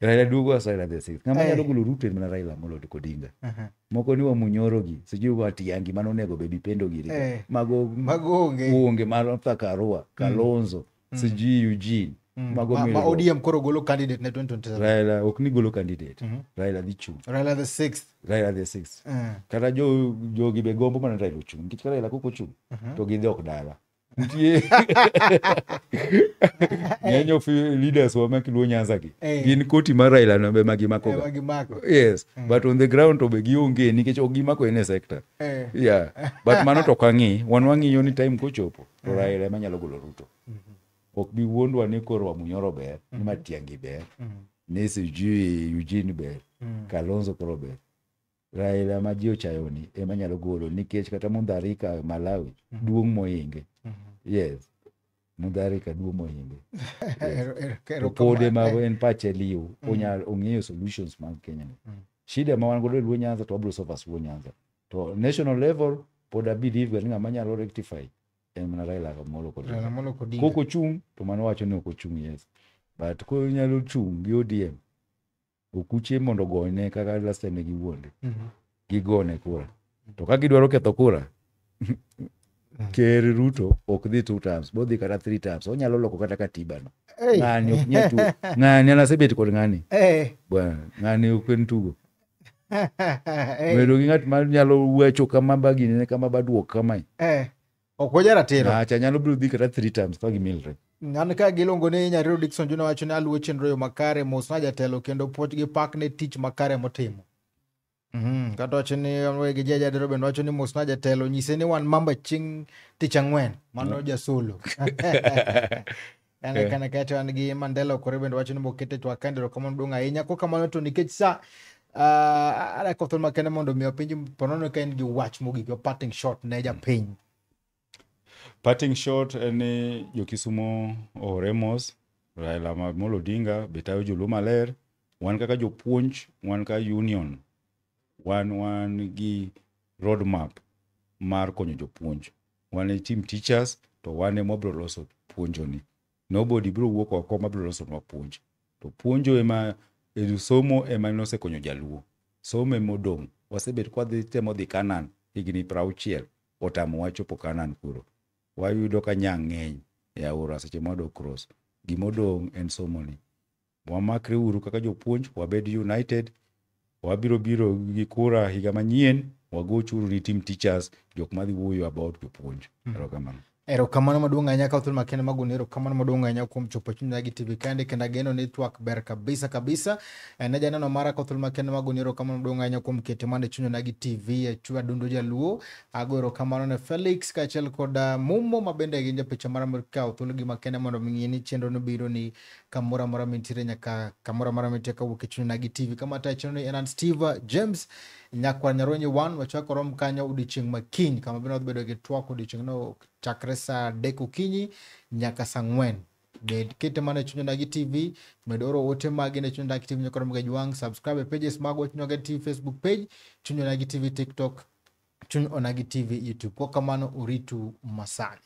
Raila duogo as Raila the sixth. Ng'ama nyalo golo Ruto en mana Raila Amolo Odinga. Moko ni Wamunyoro gi, sijui Matiang'i mano onego Baby Pendo giri. Mago Mago onge. Onge Martha Karua, Kalonzo, sijui Eugene. Mago Ma milruok. ODM koro golo candidate ne 2027. Raila ok ni golo candidate. Raila dhi chung'. Raila the sixth. Raila the sixth. Kata jo jogi be gombo mana Raila ochung'. Nikech ka Raila kok ochung' to gidhi ok dala. Nitie ng'eny of leaders wa ma Luo Nyanza gi gin koti mar Raila no be ma gimako ga. Ema gimako. Yes, but on the ground to be gionge nikech ok gimako en e sector. Yeah, but mano to ok ang'i, wan wang'iyo ni time kochopo to Raila ema nyalo golo Ruto. Ok bi wuondwa ni koro Wamunyoro ber, ni Matiang'i ber, ni sijui Eugene ber, Kalonzo koro ber. Raila ma ji ochayo ni ema nyalo golo nikech kata Mutharika Malawi duong' mohinge. Yes. Mutharika duong' mohinge. To pod ema en pache liw, onyal ong'eyo solutions mag Kenya ni. Shida ma wan godo e Luo Nyanza to wabiro solve as Luo Nyanza. To national level pod a believe ga ni ng'ama nyalo rectify en mana Raila Amolo Odinga. Raila Amolo Odinga. Kok ochung' to mano wacho ni ok ochung' yes. But konyalo chung' gi ODM okuche mondo ogone kaka last time ne giwuonde. Gigone kura. To ka gidwaro ketho kura, Ker Ruto ok dhi two terms, bodhi kata three terms. Onyalo loko kata katiba no. Hey. Ng'ani ok nyal tugo. Ng'ani an asebet kod ng'ani. Bwana, ng'ani ok en tugo. Bedo gi ng'at ma nyalo wacho kama ba ginene kama ba duok kamae. Ok oja ratiro. Acha nyalo biro dhi kata three terms ka gimilre. An ka giluongo ni Nyariro Dickson Juna wacho ni aluwo chenro yo makare mos na jatelo kendo puoch gi pak ne tich makare motimo. Kata wacho ni wegi Jeja Dero bende wacho ni mos na jatelo nyise ni wan mamba chieng' tich ang'wen mano jasolo. Ane kana kaeto an gi Mandela Okore bende wacho ni mokete twak kende erokamano duong' ahinya. Kok kamano to nikech sa adwa thuolo makende mondo mi apenji ponono ka in gi wach mogik your parting shot ne japiny. Parting shot en ni jo-Kisumo ohore mos, Raila Amolo Odinga be tayo joluo maler. Wan kaka jopuonj, wan ka union, wan gi roadmap mar konyo jopuonj. Wan e team teachers to wan ema wabiro loso puonjoni. Nobody biro wuok oko mabiro losonwa puonj. To puonjo ema somo ema nosekonyo jaluo. Somo ema odong'. Wasebet kwadhi temo dhi Canaan higni 60 otamowa chopo Canaan kuro. Wayudo ka nyang' ng'eny e aora seche mwadok cross. Gimodong' en somo ni. Wamakre uru kaka jopuonj, wabed united. Wabiro biro gi kura higa manyien, wagochuru ni team teachers, jok madhi wuoyo about jopuonj. Erokamano. Erokamano maduong' ahinya ka thuolo makende magoni erokamano maduong' ahinya kuom chopo chuny Onagi TV kende kendo ageno ni twak ber kabisa kabisa. Ne janeno mara ka thuolo makende magoni erokamano maduong' ahinya kuom kete mana e chuny Onagi TV e chuny Adundo Jaluo. Ago erokamano ne Felix kaachiel kod Mumo ma bende gin jopicha mara mar kawo thuolo gi makende mondo mi ng'i ni chenro no biro ni kamoro amora mintiere nyaka kamoro amora mintiere kawuok e chuny Onagi TV. Kama tayo chenro ni en an Steve James Nyakwar Nyaronyi 1 wachako rom kanyo odiochieng' makiny kama bende wadhi bedo gi twak odiochieng' no chakre saa 3 okinyi nyaka saa 4. Bed kete mana e chuny Onagi TV, med oro ote magi ne chuny Onagi TV nyaka rom Jwang', subscribe e pages magwa Chuny Onagi TV Facebook page, Chuny Onagi TV TikTok, Chuny Onagi TV YouTube. Kwa kamano oritu masani.